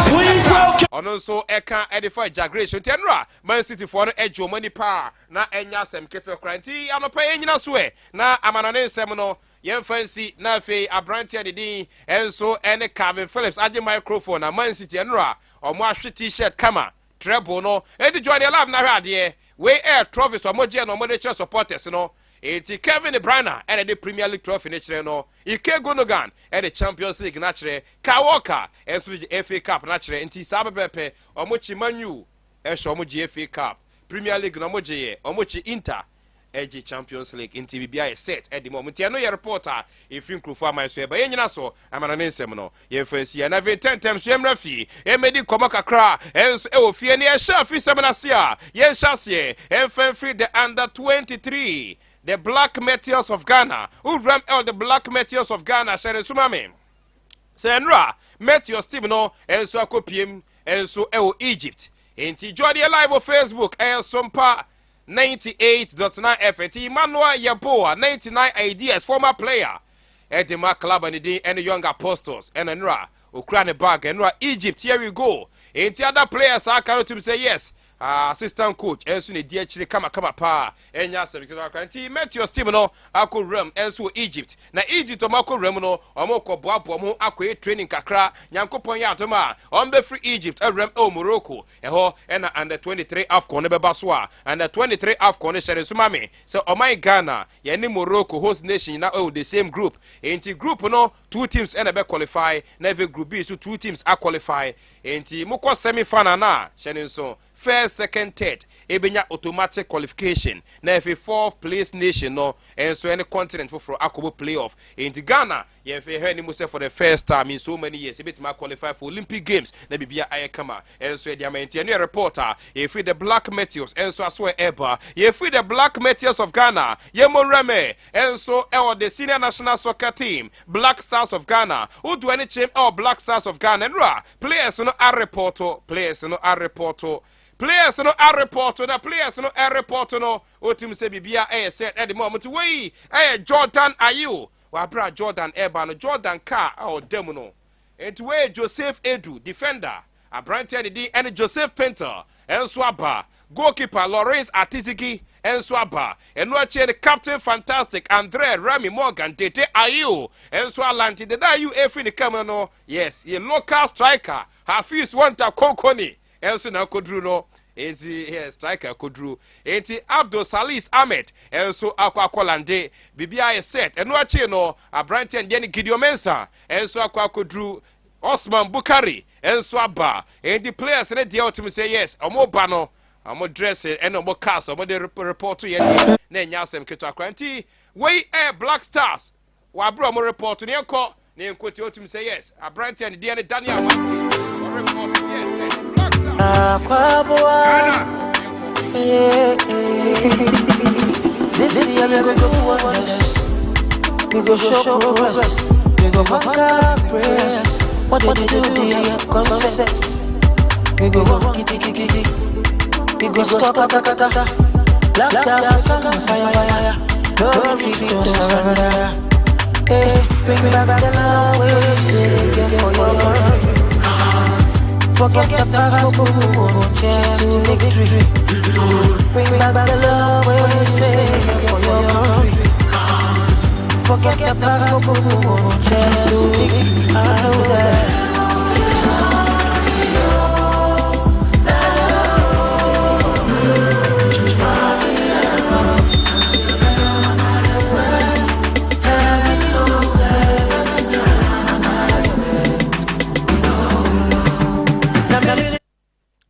Please welcome. Ɔno nso ɛka ɛde fa Jack Grealish. Nti ɛnora Man City foɔ no ɛgye wɔn ani paa na ɛnya asɛm ketewa koraa. Nti anɔpɛ yɛn nyina so ɛ na amanɔne nsɛm no yɛmfa nsi. Na afei aberanteɛ de din ɛnso ɛne Kalvin Phillips agye microphone na Man City ɛnora ɔmo ahwe T-shirt kama, treble no. Edi join the live na hwɛ adeɛ wei. Ɛyɛ trophies ɔmo gye na ɔmo de kyerɛ supporters no. Eti Kevin De Bruyne ɛna de Premier League trophy ne kyerɛ no, Ilkay Gundogan ɛde Champions League n'akyerɛ, Kyle Walker ɛnso de FA Cup n'akyerɛ. Nti saa pɛpɛɛpɛ ɔmo kyi Man U ɛhyɛ, ɔmo gye FA Cup, Premier League na ɔmo gye yɛ, ɔmo kyi Inter ɛgye Champions League. Nti biribi ayɛ set ɛde mu ɔmo. Nti ɛno yɛ report a ɛfiri nkurɔfoɔ aman so ɛba. Yɛn nyina so amana ne nsɛm no yɛmfa nsi yɛn. Afei ntɛntɛm so yɛmmra fie, yɛmmɛdi nkɔmmɔ kakra ɛnso ɛwɔ fie ne yɛhyɛ afi sɛm no ase a yɛnhyɛ aseɛ ɛmfa mfiri the under 23, the Black Meteors of Ghana. Wowuram ɛwɔ the Black Meteors of Ghana, hyɛ ne nsoma me sɛ nnora Meteors team no ɛnso akɔpiem ɛnso ɛwɔ Egypt. Nti join live wɔ Facebook, ɛyɛ Sompa 98.9 F. Nti Emmanuel Yeboah, 99 Ideas, former player ɛde ma club ne din ɛne Young Apostles, ɛna nnora okura ne bag ɛnora Egypt. Here we go. Nti other players aka no tum sɛ yes, assistant coach ɛnso na edi akyire kamakama paa, ɛnya asɛm ketewa kakra. Nti Meteors team no akɔ wuram ɛnso wɔ Egypt. Na Egypt ɔmo akɔ wuram no, ɔmo kɔ boaboa ɔmo akɔyɛ training kakra. Nyankopɔn yɛ adom a, ɔmo bɛfiri Egypt awuram ɛwɔ Morocco. Ɛhɔ ɛna under 23 AFCON no bɛba so. A under 23 AFCON no, hyɛ ne nso ma me sɛ ɔman Ghana yɛne Morocco, host nation, na ɛwɔ the same group. Nti group no two teams ɛna ɛbɛ qualify, na ɛfɛ group B so two teams aqualify. Nti mokɔ semi final na hyɛ ne nso, first, second, third ebenya automatic qualification, na ɛfɛ fourth place nation no ɛnso ɛne continent foforɔ akɔbɔ playoff. Nti Ghana yɛmfɛ yɛhwɛ anim sɛ for the first time in so many years ebɛtumi qualify for Olympic Games na biribia ayɛ kama ɛnso ɛde ama. Nti ɛno yɛ report a yɛfiri the Black Meteors ɛnso aso ɛɛba. Yɛfiri the Black Meteors of Ghana, yɛmmɔ nwuramɛ ɛnso ɛwɔ the senior national soccer team, Black Stars of Ghana. Wodu ani kyerɛm ɛwɔ Black Stars of Ghana, nnura players no areport, players no areport, players no areport. Na players no ɛreport no, wotum sɛ biribia ɛyɛ sɛ ɛde ma ɔmo. Nti wei ɛyɛ Jordan Ayew wabra. Jordan ɛba no, Jordan car a ɔda mu no. Nti wei Joseph Edu, defender, aberanteɛ ne din ɛne Joseph Pintel ɛnso aba, goalkeeper Lawrence Atizigi ɛnso aba. Ɛno akyi ne captain fantastic Andre Rami Morgan Dede Ayew ɛnso alante. Dede Ayew efiri ne kam no, yes, yɛ local striker Hafiz Wanta Konkoni ɛnso na akɔduru no. Nti yes, striker koduru. Nti Abdul Salis Ahmed ɛnso akɔ akɔlande, biribiara yɛ set. Ɛno akyi no, aberanteɛ deɛ ne Gideon Mensa ɛnso akɔ akɔduru, Osman Bukari ɛnso aba. Nti players ne deɛ ɔtumi sɛ yes, ɔmo ba no, ɔmo dress ɛna ɔmo cars ɔmo de report yɛ deɛ na ɛnya asɛm ketewa koraa. Nti wei ɛyɛ Black Stars wabere ɔmo report ne yɛnkɔ ne yɛnkɔ tie. Ɔtumi sɛ yes, aberanteɛ ne deɛ ne Daniel Mante ɔreport yes sɛ Black Stars. Akwaboa. Yeah. This year we go do wonders. We go show progress. We go conquer prayers. What they do, the concept. We go run kitty kitty. We go score kata kata. Black Stars come fire fire. No retreat, no surrender. Hey, bring back the love we get for your country. Forget the past, go go go, cheers to victory. Bring back the love we say for your country. Forget the past, go go go, cheers to victory. I know that.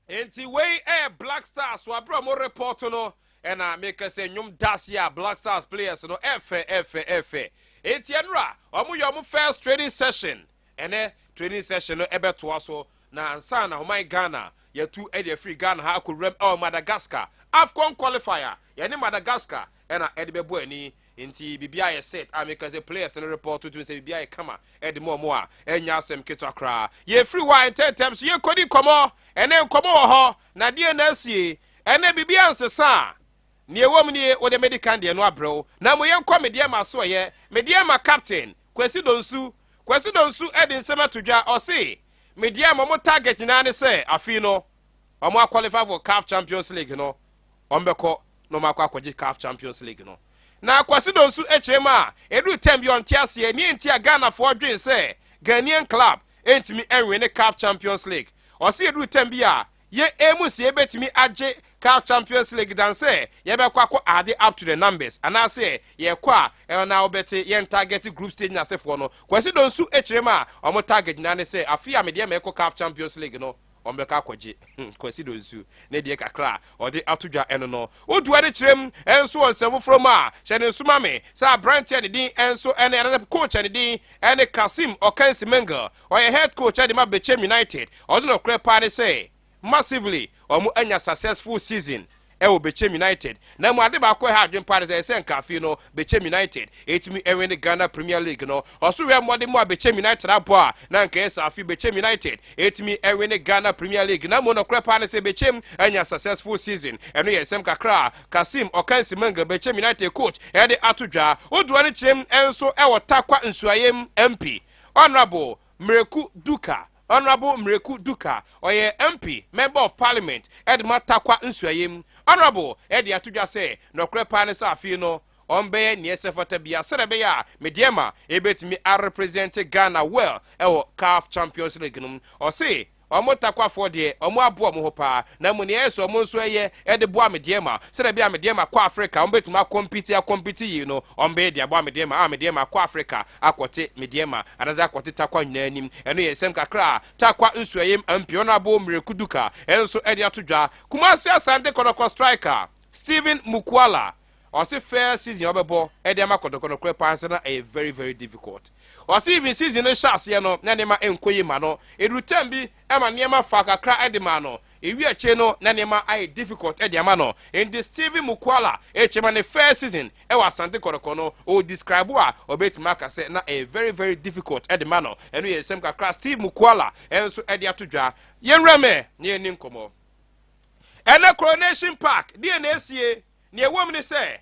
Nti wei ɛyɛ Black Stars wabere ɔmo report no. Ɛna meka sɛ nnwom dase a Black Stars players no ɛfɛ ɛfɛ ɛfɛ. Enti ɛnora ɔmo yɛ ɔmo first training session. Ɛnɛ training session no ɛbɛtoa so. Na ansa na ɔman Ghana yɛtu de afiri Ghana ha akɔ wuram ɛwɔ Madagascar AFCON qualifier, yɛne Madagascar ɛna ɛde bɛbɔ ani. Nti biribiara yɛ set a meka sɛ players no report tumi sɛ biribiara yɛ kama ɛde ma ɔmo a ɛnyɛ asɛm ketewa koraa. Yɛfiri hɔ a, ntɛntɛm so yɛkɔdi nkɔmmɔ. Ɛne nkɔmmɔ wɔ hɔ na deɛ na asie ɛnɛ biribiara nsesa a nea ɛwɔ mu nie. Wode medi kan deɛ no abrɛw na mo yɛnkɔ Medeama so. Ɛyɛ Medeama captain Kwasi Donsu. Kwasi Donsu ɛde nsɛm ato dwa. Ɔse Medeama ɔmo target nyinaa ne sɛ afei no ɔmo aqualify for CAF Champions League no. Ɔmo bɛkɔ na ɔmo akɔ akɔgye CAF Champions League no. Na Kwasi Donsu akyerɛ mu a ɛduru tɛm bi ɔnte aseɛ ne nti a Ghanafoɔ dwen sɛ Ghanaian club ɛntumi ɛnwe ne CAF Champions League. Ɔse ɛduru tɛm bi a yɛ emu si ebetumi agye CAF Champions League dan sɛ yɛbɛkɔ akɔ add up to the numbers anaasɛ yɛkɔ a ɛwɔ na wɔbɛte yɛn target group stage n'asefoɔ no. Kwasi Donsu akyerɛ mu a ɔmo target nyinaa ne sɛ afi a Medeama ɛkɔ CAF Champions League no, ɔmo bɛkɔ akɔgye. Kwasi Donsu ne deɛ kakra a ɔde ato dwa ɛno no wodu ade kyerɛ mu. Ɛnso wɔ nsɛm foforɔ mu a hyɛ ne nsoma me sɛ aberanteɛ ne din ɛnso ɛne ɛnɛ coach ne din ɛne Kasim Ɔkansi Mengel. Ɔyɛ head coach ɛde ma Bechem United. Ɔde nɔkorɛ paa ne sɛ massively ɔmo anya successful season ɛwɔ Bechem United, na mu ade baako ɛha adwene paa ne sɛ ɛsɛ nkaafei no Bechem United ɛtumi ɛwin ne Ghana Premier League no. Ɔso wɛ mmɔde mu a Bechem United abɔ a na nka ɛsɛ afi Bechem United ɛtumi ɛwin ne Ghana Premier League, na mu nɔkorɛ paa ne sɛ Bechem anya successful season. Ɛno yɛ nsɛm kakra a Kasim Ɔkansi Manga, Bechem United coach, ɛde ato dwa. Wodoa no kyerɛm ɛnso ɛwɔ Takwa Nsuayem MP, Honourable Mmireku Duka. Honourable Mmireku Duka, ɔyɛ MP, Member of Parliament ɛde ma Takwa Nsuayem. Honourable ɛde ato dwa sɛ nɔkorɛ paa ne sɛ afei no ɔmbɛyɛ neɛ sɛ fata bia sɛdeɛ ɛbɛyɛ a Medeama ɛbɛtumi arepresent Ghana well ɛwɔ CAF Champions League no. Ɔse ɔmo Takwafoɔ deɛ, ɔmo aboa ɔmo ho paa, na mu nea ɛyɛ sɛ ɔmo nso ɛyɛ ɛde boa Medeama sɛdeɛ ɛbɛyɛ a Medeama kɔ Africa, ɔmo bɛtumi acompete acompete yie no. Ɔmo bɛyɛ de aboa Medeama a Medeama kɔ Africa akɔte Medeama anaasɛ akɔte Takwa nyinaa anim. Ɛno yɛ nsɛm kakra a Takwa Nsuayem MP, Honourable Mmireku Duka, ɛnso ɛde ato dwa. Kumasi Asante Kɔtɔkɔ striker Stephen Mukwala, ɔse first season ɔbɛbɔ ɛde ama Kɔtɔkɔ no korɛ paa nso na ɛyɛ very very difficult. Ɔse even season no hyɛ aseɛ no na nneɛma nkɔ yie ma no. Ɛduru term bi ɛma nneɛma fa kakra ɛde ma no, ewi akyire no na nneɛma ayɛ difficult ɛde ama no. Nti Stephen Mukwala ɛkyɛ ma ne first season ɛwɔ Asante Kɔtɔkɔ no, o describe a ɔbɛtumi aka sɛ na ɛyɛ very very difficult ɛde ma no. Ɛno yɛ nsɛm kakra Steve Mukwala ɛnso ɛde ato dwa. Yɛnwura mɛ ne yɛni nkɔmmɔ. Ɛnɛ Coronation Park deɛ na esie nea ɛwɔ mu ne sɛ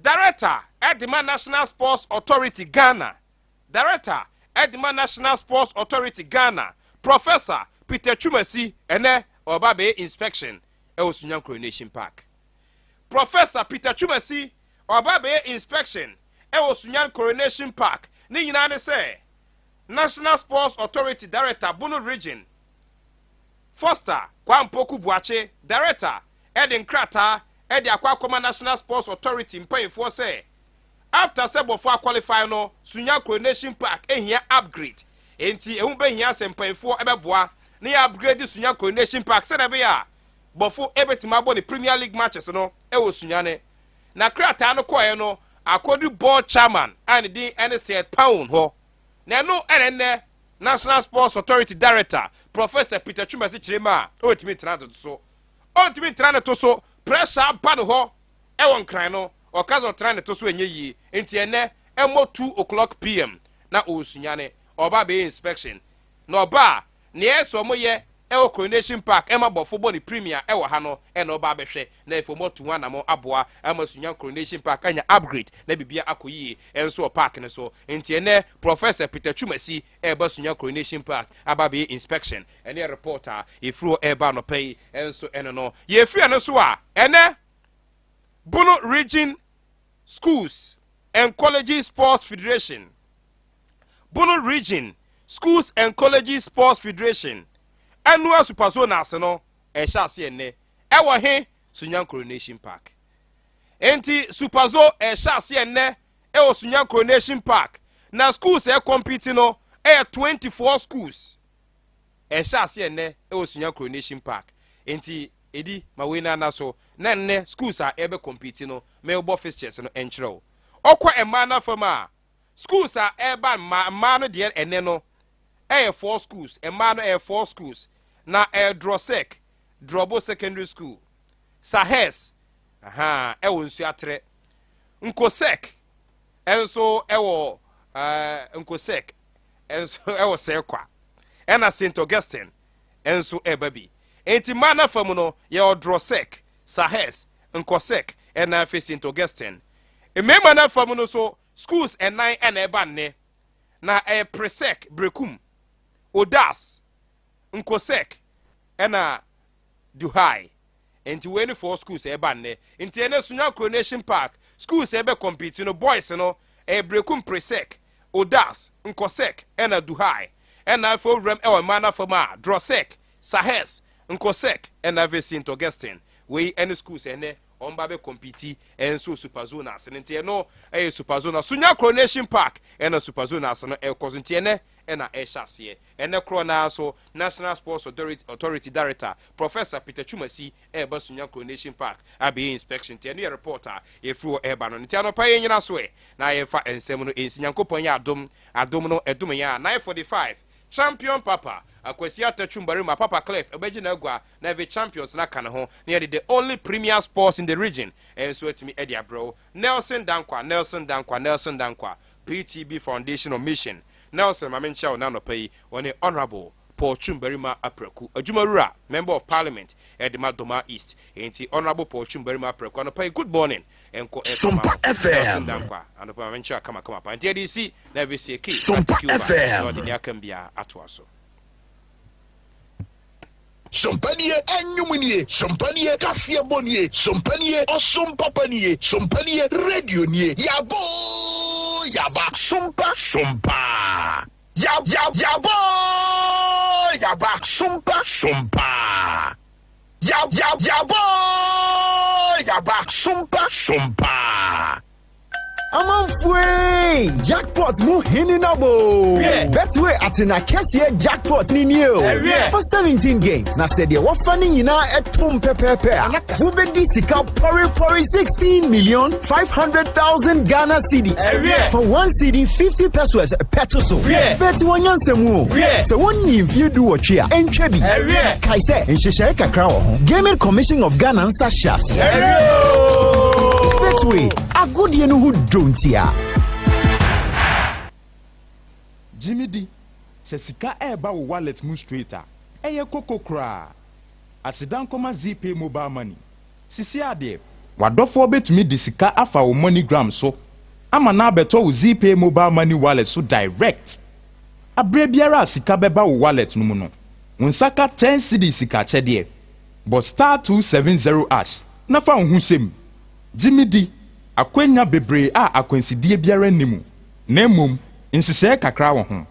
director ɛde ma National Sports Authority Ghana, director ɛde ma National Sports Authority Ghana, Professor Peter Twumasi, ɛnɛ ɔba bɛyɛ inspection ɛwɔ Sunyani Coronation Park. Professor Peter Twumasi ɔba bɛyɛ inspection ɛwɔ Sunyani Coronation Park. Ne nyinaa ne sɛ National Sports Authority director, Bono Region, Foster Kwampoku Buakye, director ɛde nkrataa ɛde akɔ akɔma National Sports Authority mpanyinfoɔ sɛ after sɛ Bɔfo aqualify no, Sunyani Coronation Park ehia upgrade. Nti ehu bɛhia sɛ mpanyinfoɔ ɛbɛboa ne yɛ upgrade Sunyani Coronation Park sɛdeɛ ɛbɛyɛ a Bɔfo ebɛtumi abɔ ne Premier League matches no ɛwɔ Sunyani. Na krataa no kɔɛ no akɔdu board chairman a ne din ɛne Seth Pound hɔ, na ɛno ɛna nnɛ National Sports Authority director, Professor Peter Twumasi, kyerɛ mu a ɔntumi ntena ne to so, ɔntumi ntena ne to so. Pressure aba ne hɔ ɛwɔ Nkran no, ɔka sɛ ɔtena ne to so ɛnyɛ yie. Nti ɛnɛ ɛmmɔ 2 o'clock pm na ɔresunyane ɔba bɛyɛ inspection. Na ɔba a, nea ɛsɛ ɔmo yɛ ɛwɔ Coronation Park ɛma Bɔfo bɔ ne premier ɛwɔ ha no ɛna ɔba abɛhwɛ na afei ɔmo atu ho anamɔ aboa ama Sunyani Coronation Park anya upgrade na bibia akɔ yie ɛnso wɔ park no so. Nti ɛnɛ Professor Peter Twumasi ɛɛba Sunyani Coronation Park aba abɛyɛ inspection. Ɛne report a ɛfiri hɔ ɛɛba anɔpɛ yi ɛnso ɛno no. Yɛfiri ɛno so a, ɛnɛ Bono Region Schools and Colleges Sports Federation, Bono Region Schools and Colleges Sports Federation annual Super Zonals no ɛhyɛ ase ɛnnɛ. Ɛwɔ he? Sunyani Coronation Park. Nti Super Zo ɛhyɛ ase ɛnnɛ ɛwɔ Sunyani Coronation Park, na schools ɛcompete no ɛyɛ 24 schools. Ɛhyɛ ase ɛnnɛ ɛwɔ Sunyani Coronation Park. Nti edi ma wei nana so na nnɛ schools a ɛbɛ compete no, mɛbɔ fixtures no ɛnkyerɛ o. Ɔkɔ mmaa n'afam a, schools a ɛreba mmaa no deɛ ɛnɛ no ɛyɛ four schools. Mmaa no ɛyɛ four schools. Na ɛyɛ Drosec, Drobo Secondary School, Sahes, ahaa, ɛwɔ Nsuaterɛ, Nkosek nso ɛwɔ ɛɛ Nkosek nso ɛwɔ Sɛkwa, ɛna St. Augustine nso ɛba bi. Enti mmaa no afa mu no yɛwɔ Drosec, Sahes, Nkosek ɛna afei St. Augustine. Mmarima no afa mu no nso schools ɛnan ɛna ɛba nnɛ. Na ɛyɛ Presec, Berekum, Odas, Nkosek ɛna Duhai. Nti wei ne four schools ɛba nnɛ. Nti ɛnɛ Sunya Coronation Park schools ɛbɛ compete no, boys no ɛyɛ Berekum Presec, Odas, Nkosek ɛna Duhai. Ɛna afei owuram ɛwɔ mmaa no afam a Drosek, Sahes, Nkosek ɛna afei St. Augustine. Wei ɛne schools ɛnɛ wɔn ba bɛ compete ɛnso Super Zone ase no. Nti ɛno ɛyɛ Super Zone. Sunya Coronation Park ɛna Super Zone ase no ɛkɔ so. Nti ɛnɛ ɛna ɛhyɛ aseɛ. Ɛnɛ korɔ naa so National Sports Authority Director Professor Peter Twumasi ɛreba Sunya Coronation Park abɛyɛ inspection. Nti ɛno yɛ report a yɛfiri hɔ ɛreba no. Nti anɔpa yɛn nyina so ɛ na yɛmfa nsɛm no ɛnsi. Nyankopɔn yɛ adom, adom no ɛdom yɛn a, 9:45 Champion Papa Akwasi Atatwum Barima Papa Cliff ɛbɛgye n'agua na ɛfɛ champions no aka ne ho na yɛde the only premier sports in the region ɛnso atumi ɛde abrɛw. Nelson Dankwa, Nelson Dankwa, Nelson Dankwa, PTB Foundation of Mission. Nelson, maame nkyɛw na anɔpa yi wɔne Honourable Paul Twum Barima Apraku, adwumawura, Member of Parliament ɛde ma Doma East. Enti Honourable Paul Twum Barima Apraku, anɔpa yi good morning ɛnkɔ Sompa FM. Nelson Dankwa, anɔpa maame nkyɛw kamakama pa. Nti yɛde si na ɛfɛ sie key Sompa FM. Na ɔde ne akam bia atoa so. Sompanie ɛnwom nie, sompanie kaseɛ bɔ nie, sompanie ɔsom papa nie, sompanie radio nie. Yabo yaba sompa sompa. Ya ya yabo yaba sompa sompa. Ya ya yabo yaba sompa sompa. Amanfoe, jackpot mu hene na bo Betway atena kɛseɛ jackpot ni nie o. For 17 games na sɛ deɛ wɔfa no nyinaa ɛtom pɛpɛɛpɛ a, wobɛdi sika pɔrepɔre 16 million 500,000 Ghana cedis. For 1 cedi 50 pesewas pɛto so. Bɛti wɔn nyansɛm o, sɛ wonni mfie 18 a, ɛntwa bi. Kae sɛ nhyehyɛe kakra wɔ ho. Gaming Commission of Ghana nsa hyɛ aseɛ. Betway, agodie no ho dontia. Jimmy di sɛ sika ɛɛba wo wallet mu straight a, ɛyɛ koko koraa. Aseda nkɔma Zeepay Mobile Money. Sisi adeɛ, w'adɔfoɔ bɛtumi de sika afa wo MoneyGram so ama na abɛtɔ wo Zeepay Mobile Money wallet so direct. Aberɛ biara a sika bɛba wo wallet no mu no, wo nsa ka 10 cedis sika akyɛdeɛ. Bɔ *270# na fa wo ho hyɛ mu. Jimmy di akwanya bebree a akwansidie biara nni mu, na mmom nhyehyɛe kakra wɔ ho.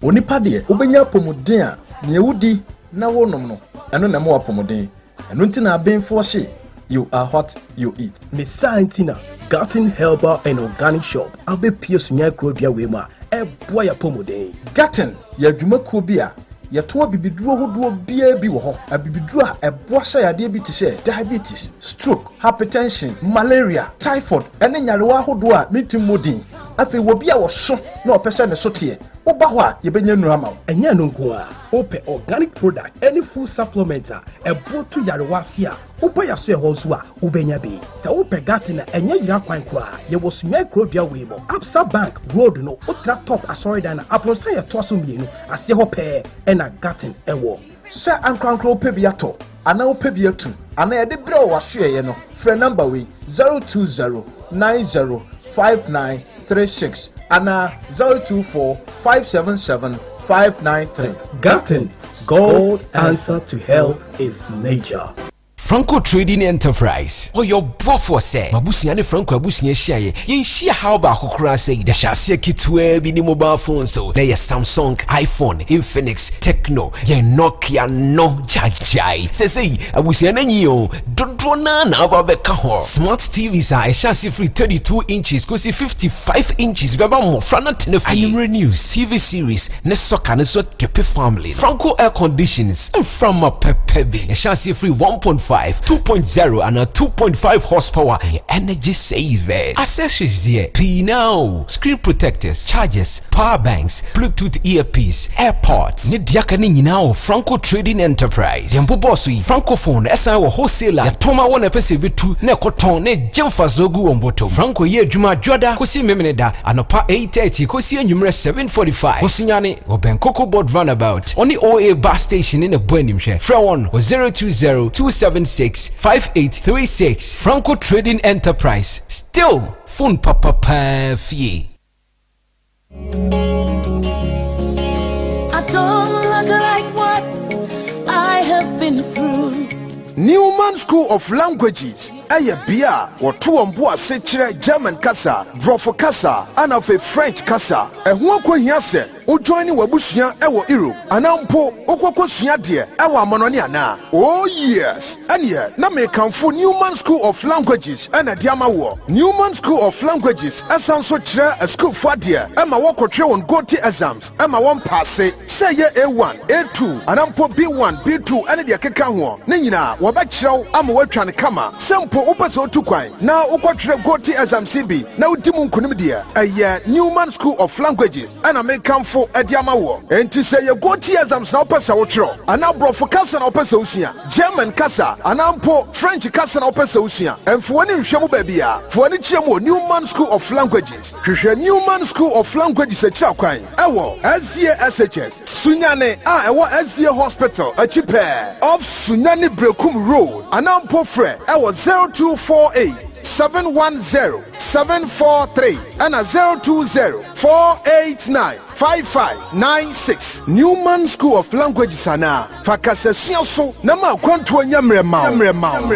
Onipa deɛ, wobɛnya apɔmuden a, nea wodi na wonom no, ɛno na ɛma wo apɔmuden. Ɛno nti na abenfoɔ se, "You are what you eat." Ne saa nti na Garden Herbal and Organic Shop abɛpie Sunyani kurodua wei mu a ɛboa yɛ apɔmuden. Garden yɛ adwumakuo bi a yɛto abibiduro ahodoɔ biara bi wɔ hɔ. Abibiduro a ɛboa sa yadeɛ bi te sɛ diabetes, stroke, hypertension, malaria, typhoid ɛne nyarewa ahodoɔ a mentim mmɔ din. Afei wɔ bi a wɔso na ɔpɛ sɛ ne so teɛ, woba hɔ a, yɛbɛnya nnuro ama wo. Ɛnyɛ no nko a, wopɛ organic product ɛne food supplement a ɛboɔ to yarewa ase a, woba yɛaso ɛhɔ nso a, wobɛnya bi. Sɛ wopɛ Garden a, ɛnyɛ yera kwan koraa. Yɛwɔ Sunyani kurodua wei mu, Absa Bank Road no, wotra top asɔredan no aponsan yɛtoa so mmienu aseɛ hɔ pɛɛ ɛna Garden ɛwɔ. Sɛ ankorankora wopɛ bi atɔ anaa wopɛ bi atu anaa yɛde brɛ wɔ w'asoɛeɛ no, frɛ number wei: 020 90 5936 anaa 024 577 593. Garden, God's answer to health is nature. Franco Trading Enterprise ɔyɛ ɔboafoɔ sɛ mabusua ne Franco abusua hyiaeɛ, yɛnhyia haw baako koraa sɛ yɛhyɛ aseɛ ketewaa bi ne mobile phone so na ɛyɛ Samsung, iPhone, Infinix, Tecno, yɛn Nokia no gyagyae. Sɛsɛyi abusua no anyi o dodoɔ naa na aba bɛka ho. Smart TVs a ɛhyɛ ase firi 32 inches kɔsi 55 inches bɛba mmɔfra no tena fie. Anwummerɛ news, TV series ne soccer no so kepe family. Franco air conditions mframa pɛpɛ bi ɛhyɛ aseɛ firi 1.5. 1.5, 2.0 anaa 2.5 horsepower, ɛyɛ energy saving. Accessories deɛ, pii no ara o, screen protectors, chargers, power banks, Bluetooth earpiece, airpods, ne deɛ aka no nyinaa wɔ Franco Trading Enterprise. Deɛ mbobɔɔ so yi, Francophone ɛsan wɔ wholesale a yɛtɔn ma wɔn a ɛpɛ sɛ ɛbɛtu na ɛkɔtɔn na ɛgye mfasoɔ gu wɔn bɔtɔm. Franco yɛ adwuma Dwoada kɔsi Memeneda anɔpa 8:30 kɔsi anwummerɛ 7:45. Bosunyane wɔ bɛn Cocoa Board Runabout, ɔne OA Bus Station ne na ɛbɔ animhwɛ. Frɛ wɔn wɔ 020 276 5836. Franco Trading Enterprise, still phone papa paa fie. I don't look like what I have been through. Newman School of Languages yɛ bea a wɔto wɔn bo ase kyerɛ German kasa, Borɔfo kasa, ɛna afei French kasa. Ɛho akohia sɛ wo joine w'abusua wɔ Europe anaa mpo wokɔ kɔsua adeɛ wɔ amanɔne anaa? Oh yes! Ɛneɛ na mekamfo Newman School of Languages na de ama woɔ. Newman School of Languages san nso kyerɛ asukuufoɔ adeɛ ma wɔkɔtwerɛ wɔn Goethe exams ma wɔn paase, sɛ ɛyɛ A1, A2 anaa mpo B1, B2 ne deɛ ɛkeka hoɔ no nyinaa wɔbɛkyerɛ wo ama woatwa no kama. Sɛ mpo wopɛ sɛ wotu kwan na wokɔtwerɛ Goethe exams yi bi na wodi mu nkonim deɛ, ɛyɛ Newman School of Languages na mekamfo de ama woɔ. Enti sɛ ɛyɛ Goethe exams na wopɛ sɛ wotwerɛ, anaa Borɔfo kasa na wopɛ sɛ wosua, German kasa, anaa mpo French kasa na wopɛ sɛ wosua, mfa w'ani nhwɛ mu baabiara. Fa w'ani kyerɛ mu wɔ Newman School of Languages. Hwehwɛ Newman School of Languages akyiri akwan wɔ SDA SHS, Sunyani a ɛwɔ SDA Hospital akyi pɛɛ, off Sunyani Berekum Road, anaa mpo frɛ wɔ 0248 710 743 ɛna 020 489 5596. Newman School of Languages anaa fa kasasua so na ma akwantuo nyɛ mmerɛ ma wo.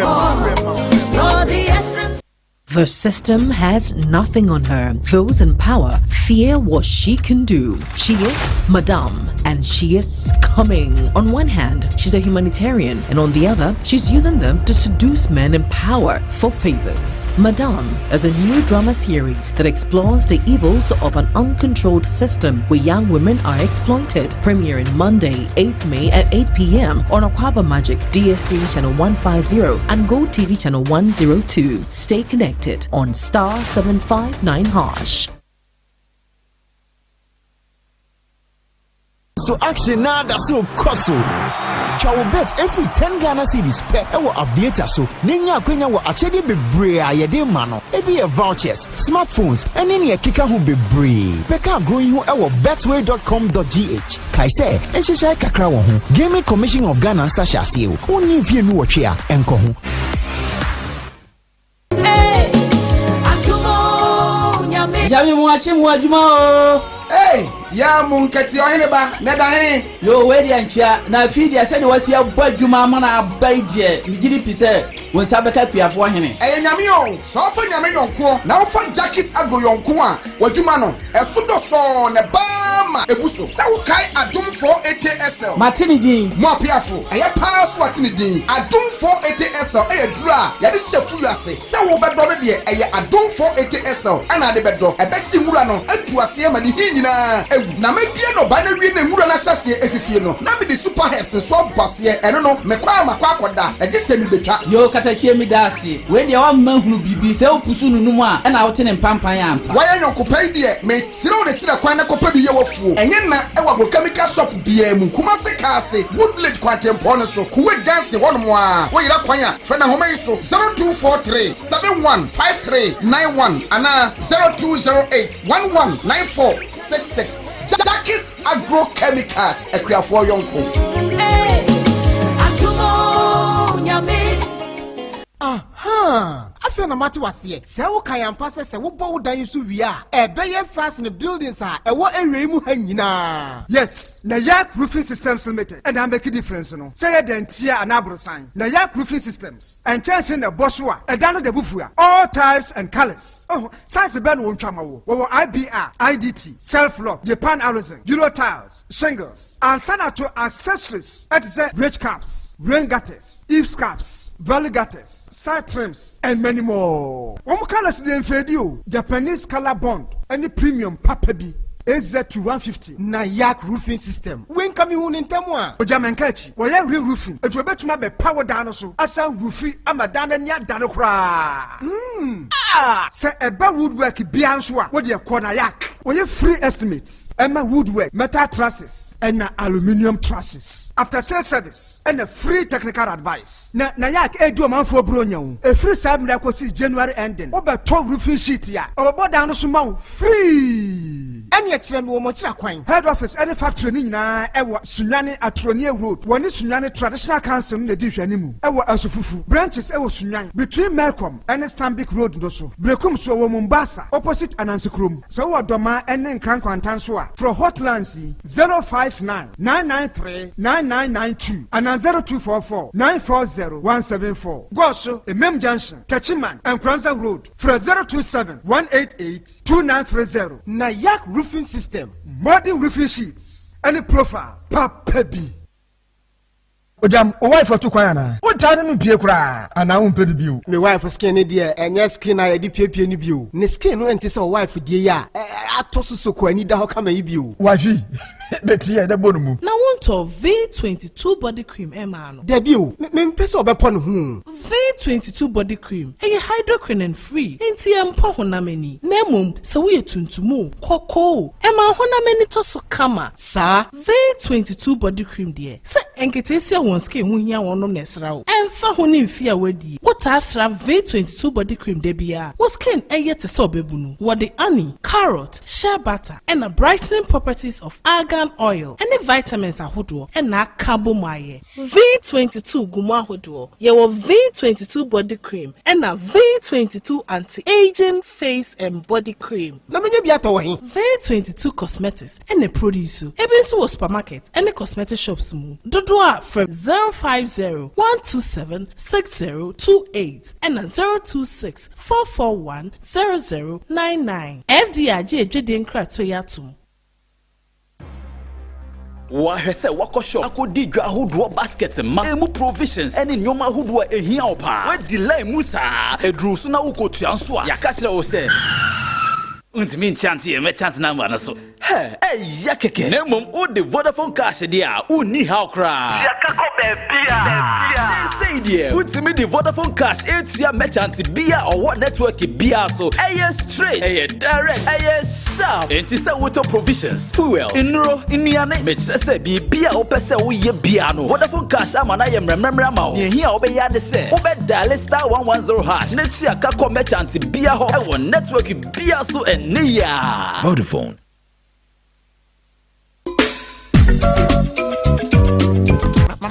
You're the essence. The system has nothing on her. Those in power fear what she can do. She is Madame, and she is coming. On one hand, she's a humanitarian, and on the other, she's using them to seduce men in power for favors. Madame is a new drama series that explores the evils of an uncontrolled system where young women are exploited. Premiering Monday, 8th May at 8 p.m. on Aquaba Magic, DST Channel 150 and Go TV Channel 102. Stay connected on star 759 hash. So action na da so kɔ so. Twa wo bet ɛfiri 10 Ghana cedis pɛ ɛwɔ Aviator so na nya akwanya wɔ akyɛdeɛ bebree a yɛde ma no. Ebi yɛ vouchers, smartphones ɛne nea ɛkeka ho bebree. Bɛka agorɔ yi ho ɛwɔ betway.com.gh. Kae sɛ, nhyehyɛe kakra wɔ ho. Gaming Commission of Ghana nsa hyɛ aseɛ o. Wonni mfeɛ nnuwɔtwe a, ɛnkɔ ho. Yami mu akye mu adwuma o. Hey, ya mu nkɛte ɔhene ba na da he. Yo, wei deɛ nkyea na afei deɛ sɛdeɛ wasi abɔ adwuma ama no aba yi deɛ megye di pi sɛ wo nsa bɛka kuafoɔ hene. Ɛyɛ nyame o, sɛ wofa nyame yɔnkoɔ na wofa Jackis Agro yɔnko a, w'adwuma no, Ɛso dɔ sɔɔ na ɛbaa ma ebu so. Sɛ wokae Adom 480 SL. Mate ne din. Mo apeafo, ɛyɛ paa so ate ne din. Adom 480 SL yɛ duru a yɛde hyɛ fuel ase. Sɛ wobɛdɔ no deɛ, ɛyɛ Adom 480 SL na ade bɛdɔ. Ɛbɛhye nwura no, atu aseɛ ma ne hi nyinaa awu. Na mɛdua nnɔbae no awie na nwura no ahyɛ aseɛ afifie no, na mede super herbs nso abɔ aseɛ. Ɛno no, mekɔ a makɔ akɔda, ɛgye sɛ mebɛtwa. Yoo katakyie meda ase. Wei deɛ wamma hunu biribi, sɛ wopusu no num a ɛna wote ne mpampan ampa. Wayɛ nyɔnko pa yi deɛ mekyerɛ wo ne kyerɛ kwan na kɔpɛ bi yɛ w'afuo. Ɛnyɛ nna ɛwɔ agrochemical shop biaa mu. Kumasi Kaase, Wood Village kwantempɔn no so, Kuwait junction hɔnom ara. Woyera kwan a, frɛ no ahoma yi so, 0243 71 5391 anaa 0208 11 9466. Jackis Agro Chemicals, akuafoɔ yɔnko. Ahaa! Afei na mate wo aseɛ. Sɛ wokae ampa sɛ sɛ wobɔ wo dan yi so wie a, ɛbɛyɛ fɛ asene buildings a ɛwɔ area yi mu ha nyinaa. Yes, Nayak Roofing Systems Limited na amake difference no. Sɛ ɛyɛ dantia anaa aborosan, Nayak Roofing Systems nkyɛnse na ɛbɔ so a ɛda no da bufua. All types and colours. Oh, size bɛn na wɔntwa ma wo? Wɔwɔ IBR, IDT, Self Lock, Japan Arizon, Euro Tiles, Shingles, ansa na to accessories te sɛ ridge caps, rain gutters, eaves caps, valley gutters, side trims, and many more. Wɔn colours deɛ mfeedi o, Japanese colour bond ne premium papa bi. AZ 150. Na Yak Roofing System, wei nka mehu no ntɛm a. Ogya menka akyi, wɔyɛ re-roofing, enti wɔbɛtumi abɛpa wo dan no so asan rufi ama dan no ani adane koraa. Mm. Ah! Sɛ ɛba woodwork biara nso a, wo deɛ kɔ Nayak. Wɔyɛ free estimates ɛma woodwork, metal trusses ɛna aluminium trusses. After sales service ɛna free technical advice. Na Nayak ɛredi ɔmanfoɔ buronya o. Ɛfiri saa mmerɛ kɔsi January ending, wobɛtɔ roofing sheet a, wɔbɛbɔ dan no so ma wo free. Ɛneɛ kyerɛ me wɔ mɔkyerɛ kwan. Head office ɛne factory no nyinaa ɛwɔ Sunyani Atronie Road. Wɔne Sunyani Traditional Council no na ɛdi nhwɛanimu ɛwɔ Asufufu. Branches ɛwɔ Sunyan, between Melcom ɛne Stanbic Road no so. Berekum so wɔ Mombasa, opposite Ananse Kurom. Sɛ wowɔ Dɔmaa ɛne Nkran Nkwanta nso a, frɛ hotlines yi, 059 993 9992 anaa 0244 940 174. Goaso, Emem Junction, Techiman, Nkoranza Road, frɛ 027 188 2930. Na Yak Roofing System. Modern roofing sheets ɛne profile papa bi. Ogyam, wo wife atu kwan anaa? Wontaa ne no mpie koraa anaa wompɛ no bio? Me wife skin no deɛ ɛnyɛ skin a yɛde piepie no bio. Ne skin no nte sɛ wo wife deɛ yi a atɔ so soko ani da hɔ kama yi bio. Wifey, bɛti yɛ na bɔ no mu. Na wontɔ V22 body cream mmaa no? Dabi o, me mempɛ sɛ ɔbɛpɔ ne ho o. V22 body cream, ɛyɛ hydroquinone free, enti ɛmpɔ honam ani. Na mmom sɛ woyɛ tuntum o, kɔkɔɔ o, ɛma honam ani tɔ so kama. Saa. V22 body cream deɛ, sɛ nketeesia wɔn skin ho hia wɔn nom na ɛsra wo. Ɛmfa ho ne mfeɛ a woadie, wotaa sra V22 body cream da biara a, wo skin yɛ te sɛ ɔbabunu. Wɔde honey, carrot, shea butter, ɛna brightening properties of argan oil ne vitamins ahodoɔ na aka abom ayɛ. V22 gu mu ahodoɔ, yɛwɔ V22 body cream ɛna V22 anti-aging face and body cream. Na menya bi atɔ wɔ he? V22 Cosmetics na ɛproduce. Ebi nso wɔ supermarket ne cosmetic shops mu. Dodoɔ a frɛ 050 127 6028 ɛna 026 441 0099. FDA agye adwadie nkratoɔ yi atom. Woahwɛ sɛ woakɔ shop akɔdi dwa ahodoɔ basket ma emu provisions ne nnoɔma ahodoɔ a ɛhia wo paa. Woadi line mu saa, ɛduru so na worekɔtua nso a, yɛaka kyerɛ wo sɛ wontumi nkyea nte yɛn merchant number no so. Hɛ, ɛya kɛkɛ! Na mmom wode Vodafone Cash deɛ a, wonni haw koraa. Tua ka kɔ baabiara. Seesei deɛ, wotumi de Vodafone Cash tua merchant biara a ɔwɔ network biara so. Ɛyɛ straight, ɛyɛ direct, ɛyɛ sharp. Enti sɛ wotɔ provisions, fuel, nnuro, nnuane, mekyerɛ sɛ biribi a wopɛ sɛ woyɛ biara no, Vodafone Cash ama no ayɛ mmerɛmmerɛmmerɛ ama wo. Nea ehia a wobɛyɛ ara ne sɛ wobɛ diale star 110 hash na tua ka kɔ merchant biara hɔ wɔ network biara so ɛnnɛ yi ara. Vodafone.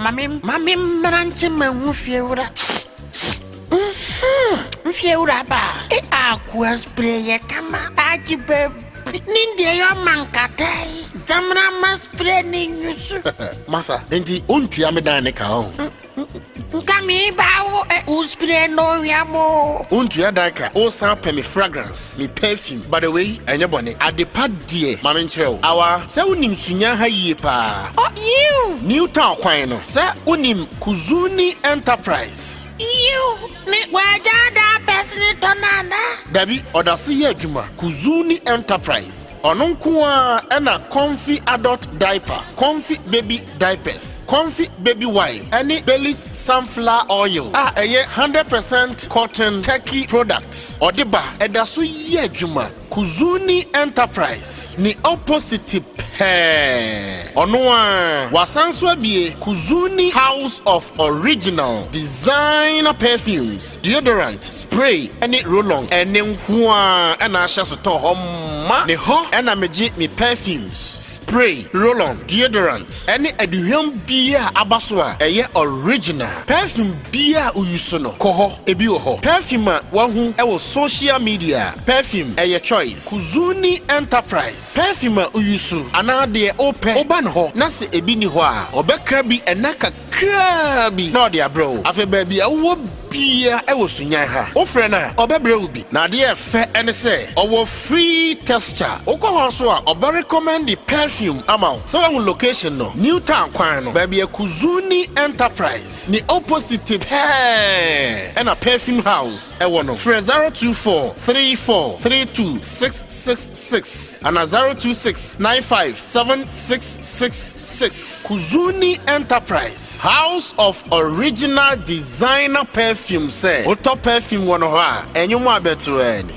Mame mame mmeranche mahu fiewura. Mfiewura ba. E akua spray yɛ kama. Agye baabi. Ne deɛ yɛ ɔma nkata yi. Zamra ma spray ne nyusu. Masa, enti wontua me dan ne ka ho. Nka me ba wo eh, wo spray no hwɛ mo. Wontua dan ka, wosan pɛ me fragrance, me perfume. By the way, ɛnyɛ bɔne. Adepa deɛ, ma menkyerɛ wo. Awa, sɛ wonim Sunya ha yie paa. Oh, yiw. New Town kwan no, sɛ wonim Kuzuni Enterprise. Yiw, ne wagya da pɛsene tɔ no ana? Dabi, ɔda so yɛ adwuma. Kuzuni Enterprise. Ɔno nko ara na Comfy Adult Diaper, Comfy Baby Diapers, Comfy Baby Wipe ne Bellis Sunflower Oil a ɛyɛ 100 percent cotton turkey product ɔde ba. Ɛda so yɛ adwuma. Kuzuni Enterprise ne opposite pɛɛ. Ɔno ara, wasan nso abue Kuzuni House of Original Designer Perfumes, Deodorant, Spray ne Roll-on. Ɛne nko ara na ahyɛ so tɔ hɔ ma. Ne hɔ na megye me perfumes, spray, roll-on, deodorant ne aduhwam biara a aba so a ɛyɛ original. Perfume biara a woyi so no, kɔ hɔ, ebi wɔ hɔ. Perfume a woahu wɔ social media, perfume ɛyɛ choice. Kuzuni Enterprise, perfume a woyi so anaa deɛ wopɛ, woba ne hɔ na sɛ ebi nni hɔ a, ɔbɛkra bi ɛna kakraa bi na ɔde abrɛ wo. Afei baabi a wowɔ. biara ɛwɔ Sunyani ha. Wofrɛ no a, ɔbɛbrɛ wo bi. Na adeɛ ɛfɛ ɛne sɛ, ɔwɔ free texture. Wokɔ hɔ nso a, ɔbɛ recommend perfume ama wo. Sɛ woahu location no, New Town kwan no, baabi a Kuzuni Enterprise ne opposite pɛɛ ɛna Perfume House ɛwɔ no. Frɛ 024 34 32 666 ana 026 95 7666. Kuzuni Enterprise, House of Original Designer Perfume sɛ wotɔ perfume wɔ no hɔ a, ɛnwom abɛto ani.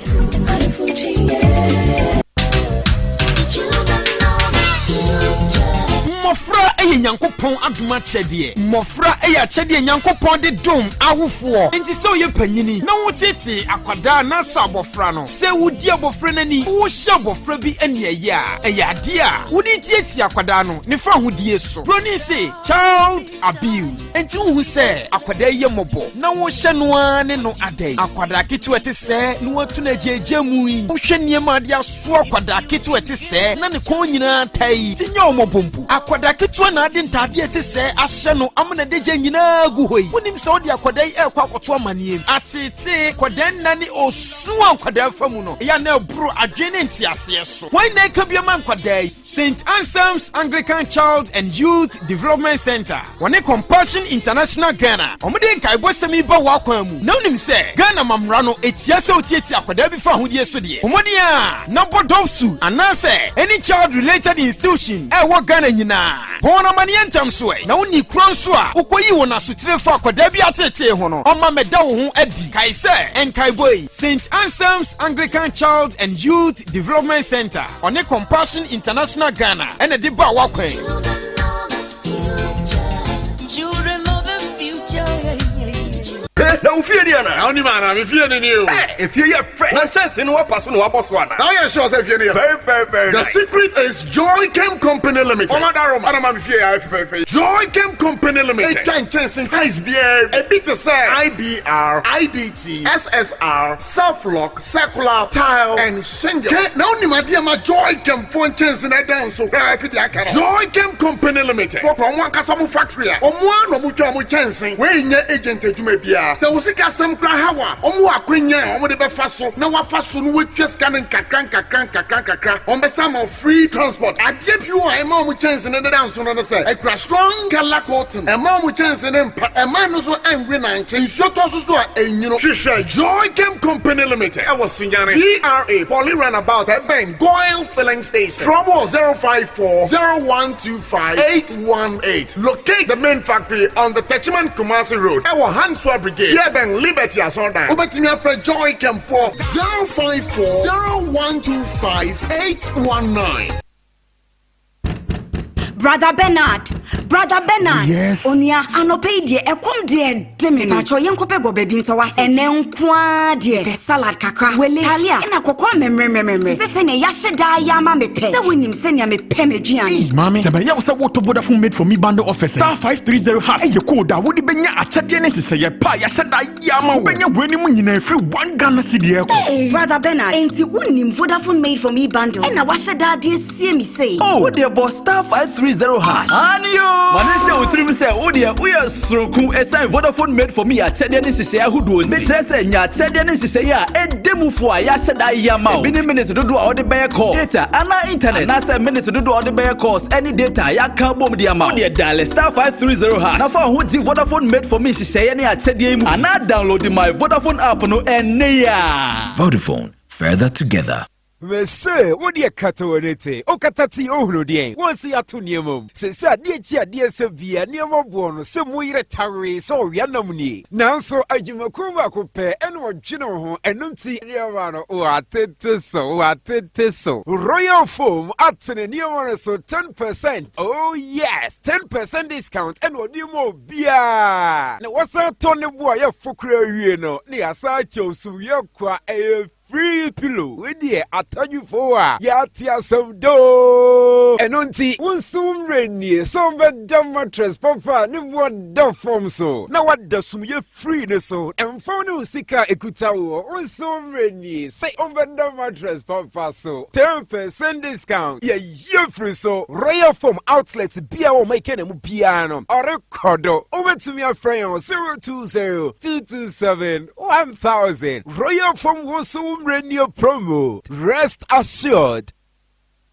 Mmɔfra yɛ Nyankopɔn adom akyɛdeɛ. Mmɔfra yɛ akyɛdeɛ Nyankopɔn de dom awofoɔ. Enti sɛ woyɛ panyini na wotetee akwadaa anaasɛ abɔfra no, sɛ wodi abɔfra no ani, wohyɛ abɔfra bi aniɛyɛ a, ɛyɛ adeɛ a wode tiatia akwadaa no ne fahodie so. Broni se child abuse. Enti wohu sɛ akwadaa yi yɛ mmɔbɔ na wohyɛ no ara ne no adɛn? Akwadaa ketewa te sɛɛ na woatu no agyaagyaa mu yi? Wohwɛ nneɛma a de aso akwadaa ketewa te sɛɛ na ne kɔn nyinaa taa yi, ti nyɛ wo mmɔbɔ mpo. Akwadaa ketewa na ade ntaadeɛ te sɛɛ ahyɛ no ama n'adagya nyinaa agu hɔ yi. Wonim sɛ wode akwadaa yi rekɔ akɔto amanneɛ mu? Ateetee, nkwadaa nna ne osu a nkwadaa fa mu no, ɛyɛ a na ɛboro adwene ne nteaseɛ so. Hwan na ɛka bi ama nkwadaa yi? St. Anselm's Anglican Child and Youth Development Centre, wɔne Compassion International Ghana, wɔde nkaebɔsɛm yi ba w'akwan mu. Na wonim sɛ Ghana ma mmara no ɛtia sɛ wotiatia akwadaa bi fa ahodie so deɛ? Bɔ mmɔden a na bɔ DOVVSU anaasɛ any child related institution a ɛwɔ Ghana nyinaa. Bɔ wɔn amaneɛ ntɛm so ɛ. Na wonni kuro nso a wokɔyi wɔn asotire fa akwadaa bi ateetee ho no, ɔma mɛda wo ho adi. Kae sɛ nkaebɔ yi, St. Anselm's Anglican Child and Youth Development Centre, ɔne Compassion International Ghana ɛna de baa w'akwan mu. Na wo fie ni ana? Na wonim ana? Me fie ni ni o. Ɛ efie yɛ fɛ. Na nkyɛnse no wapa so na wabɔ so ana? Na woyɛ sure sɛ fie no yɛ fɛ? Very very very The nice. secret is Joy Chem Company Limited. Ɔma daroma. Ana ma me fie ayɛ fɛfɛɛfɛ. Joy Chem Company Limited. Etwa nkyɛnse heights biara bi. Ebi te sɛ IBR, IDT, SSR, Self-Lock, Circular, Tile, and Shingles. Ke na wonim adeɛ ma Joy Chem foɔ nkyɛnse no ɛda nso koraa fi deɛ aka no. Joy Chem Company Limited. Foɔ kora wɔn ankasa wɔn factory a wɔn ara na wɔn twa wɔn nkyɛnse. Wei nyɛ agent adwuma biara. Sɛ wo sika asɛm koraa haw a, wɔn wɔ akwanya a wɔn de bɛfa so na wafa so na watua sika no nkakra nkakra nkakra nkakra. Wɔn bɛsan ama wo free transport. Adeɛ bio a ɛma wɔn kyɛnse no deda nso no ne sɛ ɛkura strong colour coating. Ɛmma wɔn kyɛnse no mpa. Ɛmma ɛno nso ɛnwe nankye. Nsuo tɔ nso so a ɛnwunu. Hwehwɛ Joy Chem Company Limited ɛwɔ Sunyani, GRA, Poly Runabout ɛbɛn Goil Filling Station. Frɛ wɔn wɔ 054 0125 818. Locate the main factory on the Techiman Kumasi Road ɛwɔ Hansua Brigade, yɛbɛn Liberty Asɔrdan. Wobɛtumi afrɛ Joy Chem foɔ 054 0125 819. Brother Bernard, Brother Bernard. Yes. Onua, anɔpa yi deɛ ɛkɔm deɛ de me no. Pakyɛ yɛnkɔpɛ gɔbɛ bi ntɔ wate. Ɛnɛ nko ara deɛ pɛ salad kakra, wele, talia, ɛna kɔkɔɔ mɛmrɛmrɛmrɛ. Te sɛ sɛnea yɛahyɛ daa yɛ ama me pɛ. Sɛ wonim sɛnea mepɛ m'aduane. Ei, maame, sɛ bɛyɛ wo sɛ wotɔ Vodafone Made for Me bundle offers *530 hash ɛyɛ code a wode bɛnya akyɛdeɛ ne nhyehyɛeɛ pa a yɛahyɛ da ayɛ ama wo. Wobɛnya weinom nyinaa firi 1 Ghana cedi ɛkɔ. Hey, Brother Bernard, enti wonim Vodafone Made for Me bundles ɛna wahyɛ daa de asie me sei? Oh, wo deɛ bɔ *530 hash. Aane oo! Ma no nhyɛ wo tirim sɛ wo deɛ woyɛ soronko ɛsiane Vodafone Made for Me akyɛdeɛ ne nhyehyɛeɛ ahodoɔ nti. Mekyerɛ sɛ nya akyɛdeɛ ne nhyehyɛeɛ a ɛda mu fo a yɛahyɛ da ayɛ ama wo. Ebi ne minutes dodoɔ a wode bɛyɛ call, data anaa internet, anaasɛ minutes dodoɔ a wode bɛyɛ calls ɛne data a yɛaka abom de ama wo. Wo deɛ dial *530 hash na fa wo ho gye Vodafone Made for Me nhyehyɛeɛ ne akyɛdeɛ yi mu anaa download my Vodafone app no ɛnnɛ yi ara. Vodafone, further together. Mese wo deɛ kata w'ani te, wokata te ohunu deɛn? Wɔn se yɛato nneɛma mu. Sese adeɛ kyi adeɛ sɛ bia nneɛma boɔ no sɛ mu yerɛ tawee sɛ ɔwea nam nie. Nanso adwumakuo baako pɛ ɛna ɔdwene wo ho, ɛno nti nneɛma no wɔatete so, wɔatete so. Royal Foam atene nneɛma no so 10%, oh yes, 10% discount ɛna ɔde ma obiara. Na wɔsan tɔ ne bo a yɛfo koraa wie no, na yɛasan akyɛw so yɛ kwa, ɛyɛ. Free pillow, wei deɛ atadwefo a yɛate asɛm doo. Ɛno nti, wo nso wo mmerɛ nie sɛ wobɛda mattress papa a ne boɔ da fam so na woada sumyɛ free no so. Ɛmfa wo ne wo sika a ɛkuta woɔ, wo nso wo mmerɛ nie sɛ wobɛda mattress papa so. 10% discount, yɛayi afiri so. Royal Foam outlet biara wɔ ɔman Kenya mu biara no, ɔrekɔ do. Wobɛtumi afrɛ yɛn wɔ 020 227 1000 Royal Foam wo so wo mmerɛ nie promo. Rest assured.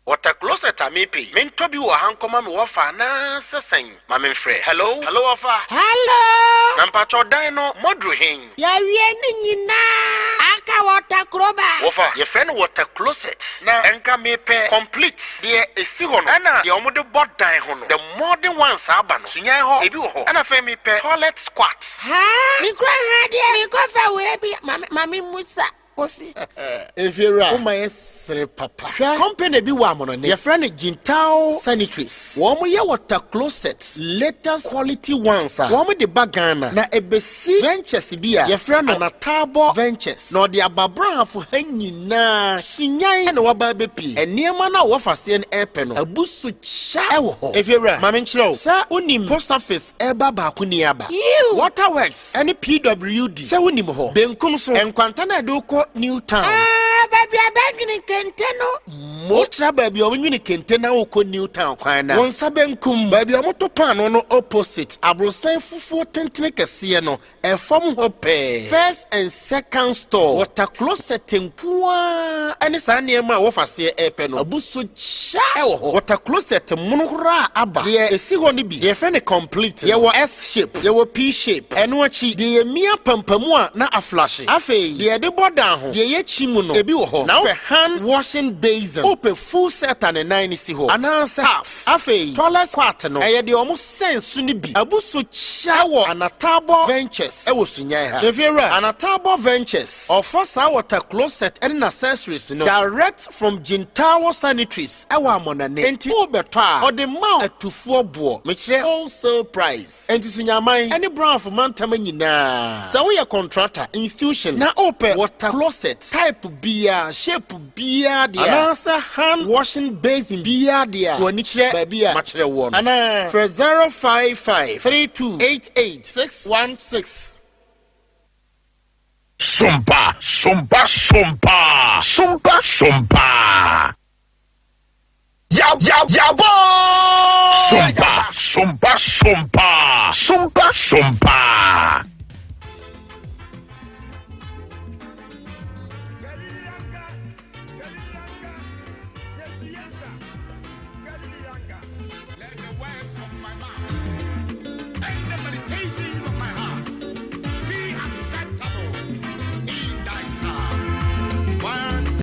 Water closet a mepɛ yi, mentɔ bi wɔ ha nkɔma me wɔfa anaa sɛ sɛn? Ma memfrɛ. Hello? Hello wɔfa? Hello? Na mpakyɛw dan no moaduru hen? Yɛawie ne nyinaa, aka water kroba. Wɔfa, yɛfrɛ no water closet. Na nka mepɛ complete, deɛ ɛsi hɔ no ɛna deɛ wɔde bɔ dan ho no, the modern ones a aba no, Sunyan hɔ, ebi wɔ hɔ. Ɛna afei mepɛ toilet squat. Haa me kura ha deɛ me kɔ fa wei bi ma me ma me musa kofi. Efiewura, wo ma yɛ sere papa. Hwɛ, company bi wɔ amonone, yɛfrɛ no Jintao Sanitaries. Wɔn yɛ water closets, latest quality ones a wɔn de ba Ghana. Na ɛbɛsi ventures bi a yɛfrɛ no Anataabɔ Ventures. Na ɔde aba Brahafo ha nyinaa. Sunyan na waba abɛpie. Nneɛma no a wɔfa seɛ no ɛrepɛ no, abu so kya ɛwɔ hɔ. Efiewura, ma menkyerɛ wo, sɛ wonim post office ɛreba baako ni aba. Yiw! Water works ɛne PWD, sɛ wonim hɔ. Benkum so, nkwanta no a ɛde wo kɔ New Town. Ah, baabi a bɛnwene kente no. Mo. Wotra baabi a wɔnwene kente na wokɔ New Town kwan no a, wo nsa benkum, baabi a wɔto paanoo no opposite, aborosan fufuo tentene kɛseɛ no, Ɛfam hɔ pɛɛ, first and second store, water closet nko ara ne saa nneɛma a wɔfa seɛ repɛ no abu so kya wɔ hɔ. Water closet mono koraa aba. Deɛ ɛsi hɔ no bi, deɛ yɛfrɛ no complete no, yɛwɔ S shape, yɛwɔ P shape. Ɛno akyi, deɛ yɛmia pampamu a na aflashe. Afei, deɛ yɛde bɔ dan ho, deɛ yɛkyi mu no, ebi wɔ hɔ. Na wopɛ hand washing basin, wopɛ full set a ne nan no si hɔ, anaasɛ half. Afei, toilet squat no, ɛyɛ deɛ wɔn. Sɛn so no bi abu so kya wɔ Anataabɔ Ventures wɔ Sunyani ha. Efiewura, Anataabɔ Ventures ɔfa saa water closet ne n'accessories no direct from Jintawo Sanitaries wɔ Amɔnane. Enti worebɛtɔ a, ɔde ma wo atufoɔ boɔ, mekyerɛ wholesale price. Enti Sunyaman ne Browfo mantam nyinaa, sɛ woyɛ contractor, institution na wopɛ water closet type biara, shape biara deɛ a, anaasɛ hand washing basin biara deɛ a, fa w'ani kyerɛ baabi a makyerɛ woɔ no, anaa frɛ 055 3288 616. Sompa, sompa, sompa, sompa, sompa. Yaw, yaw, yawbɔ. Sompa, sompa, sompa, sompa, sompa.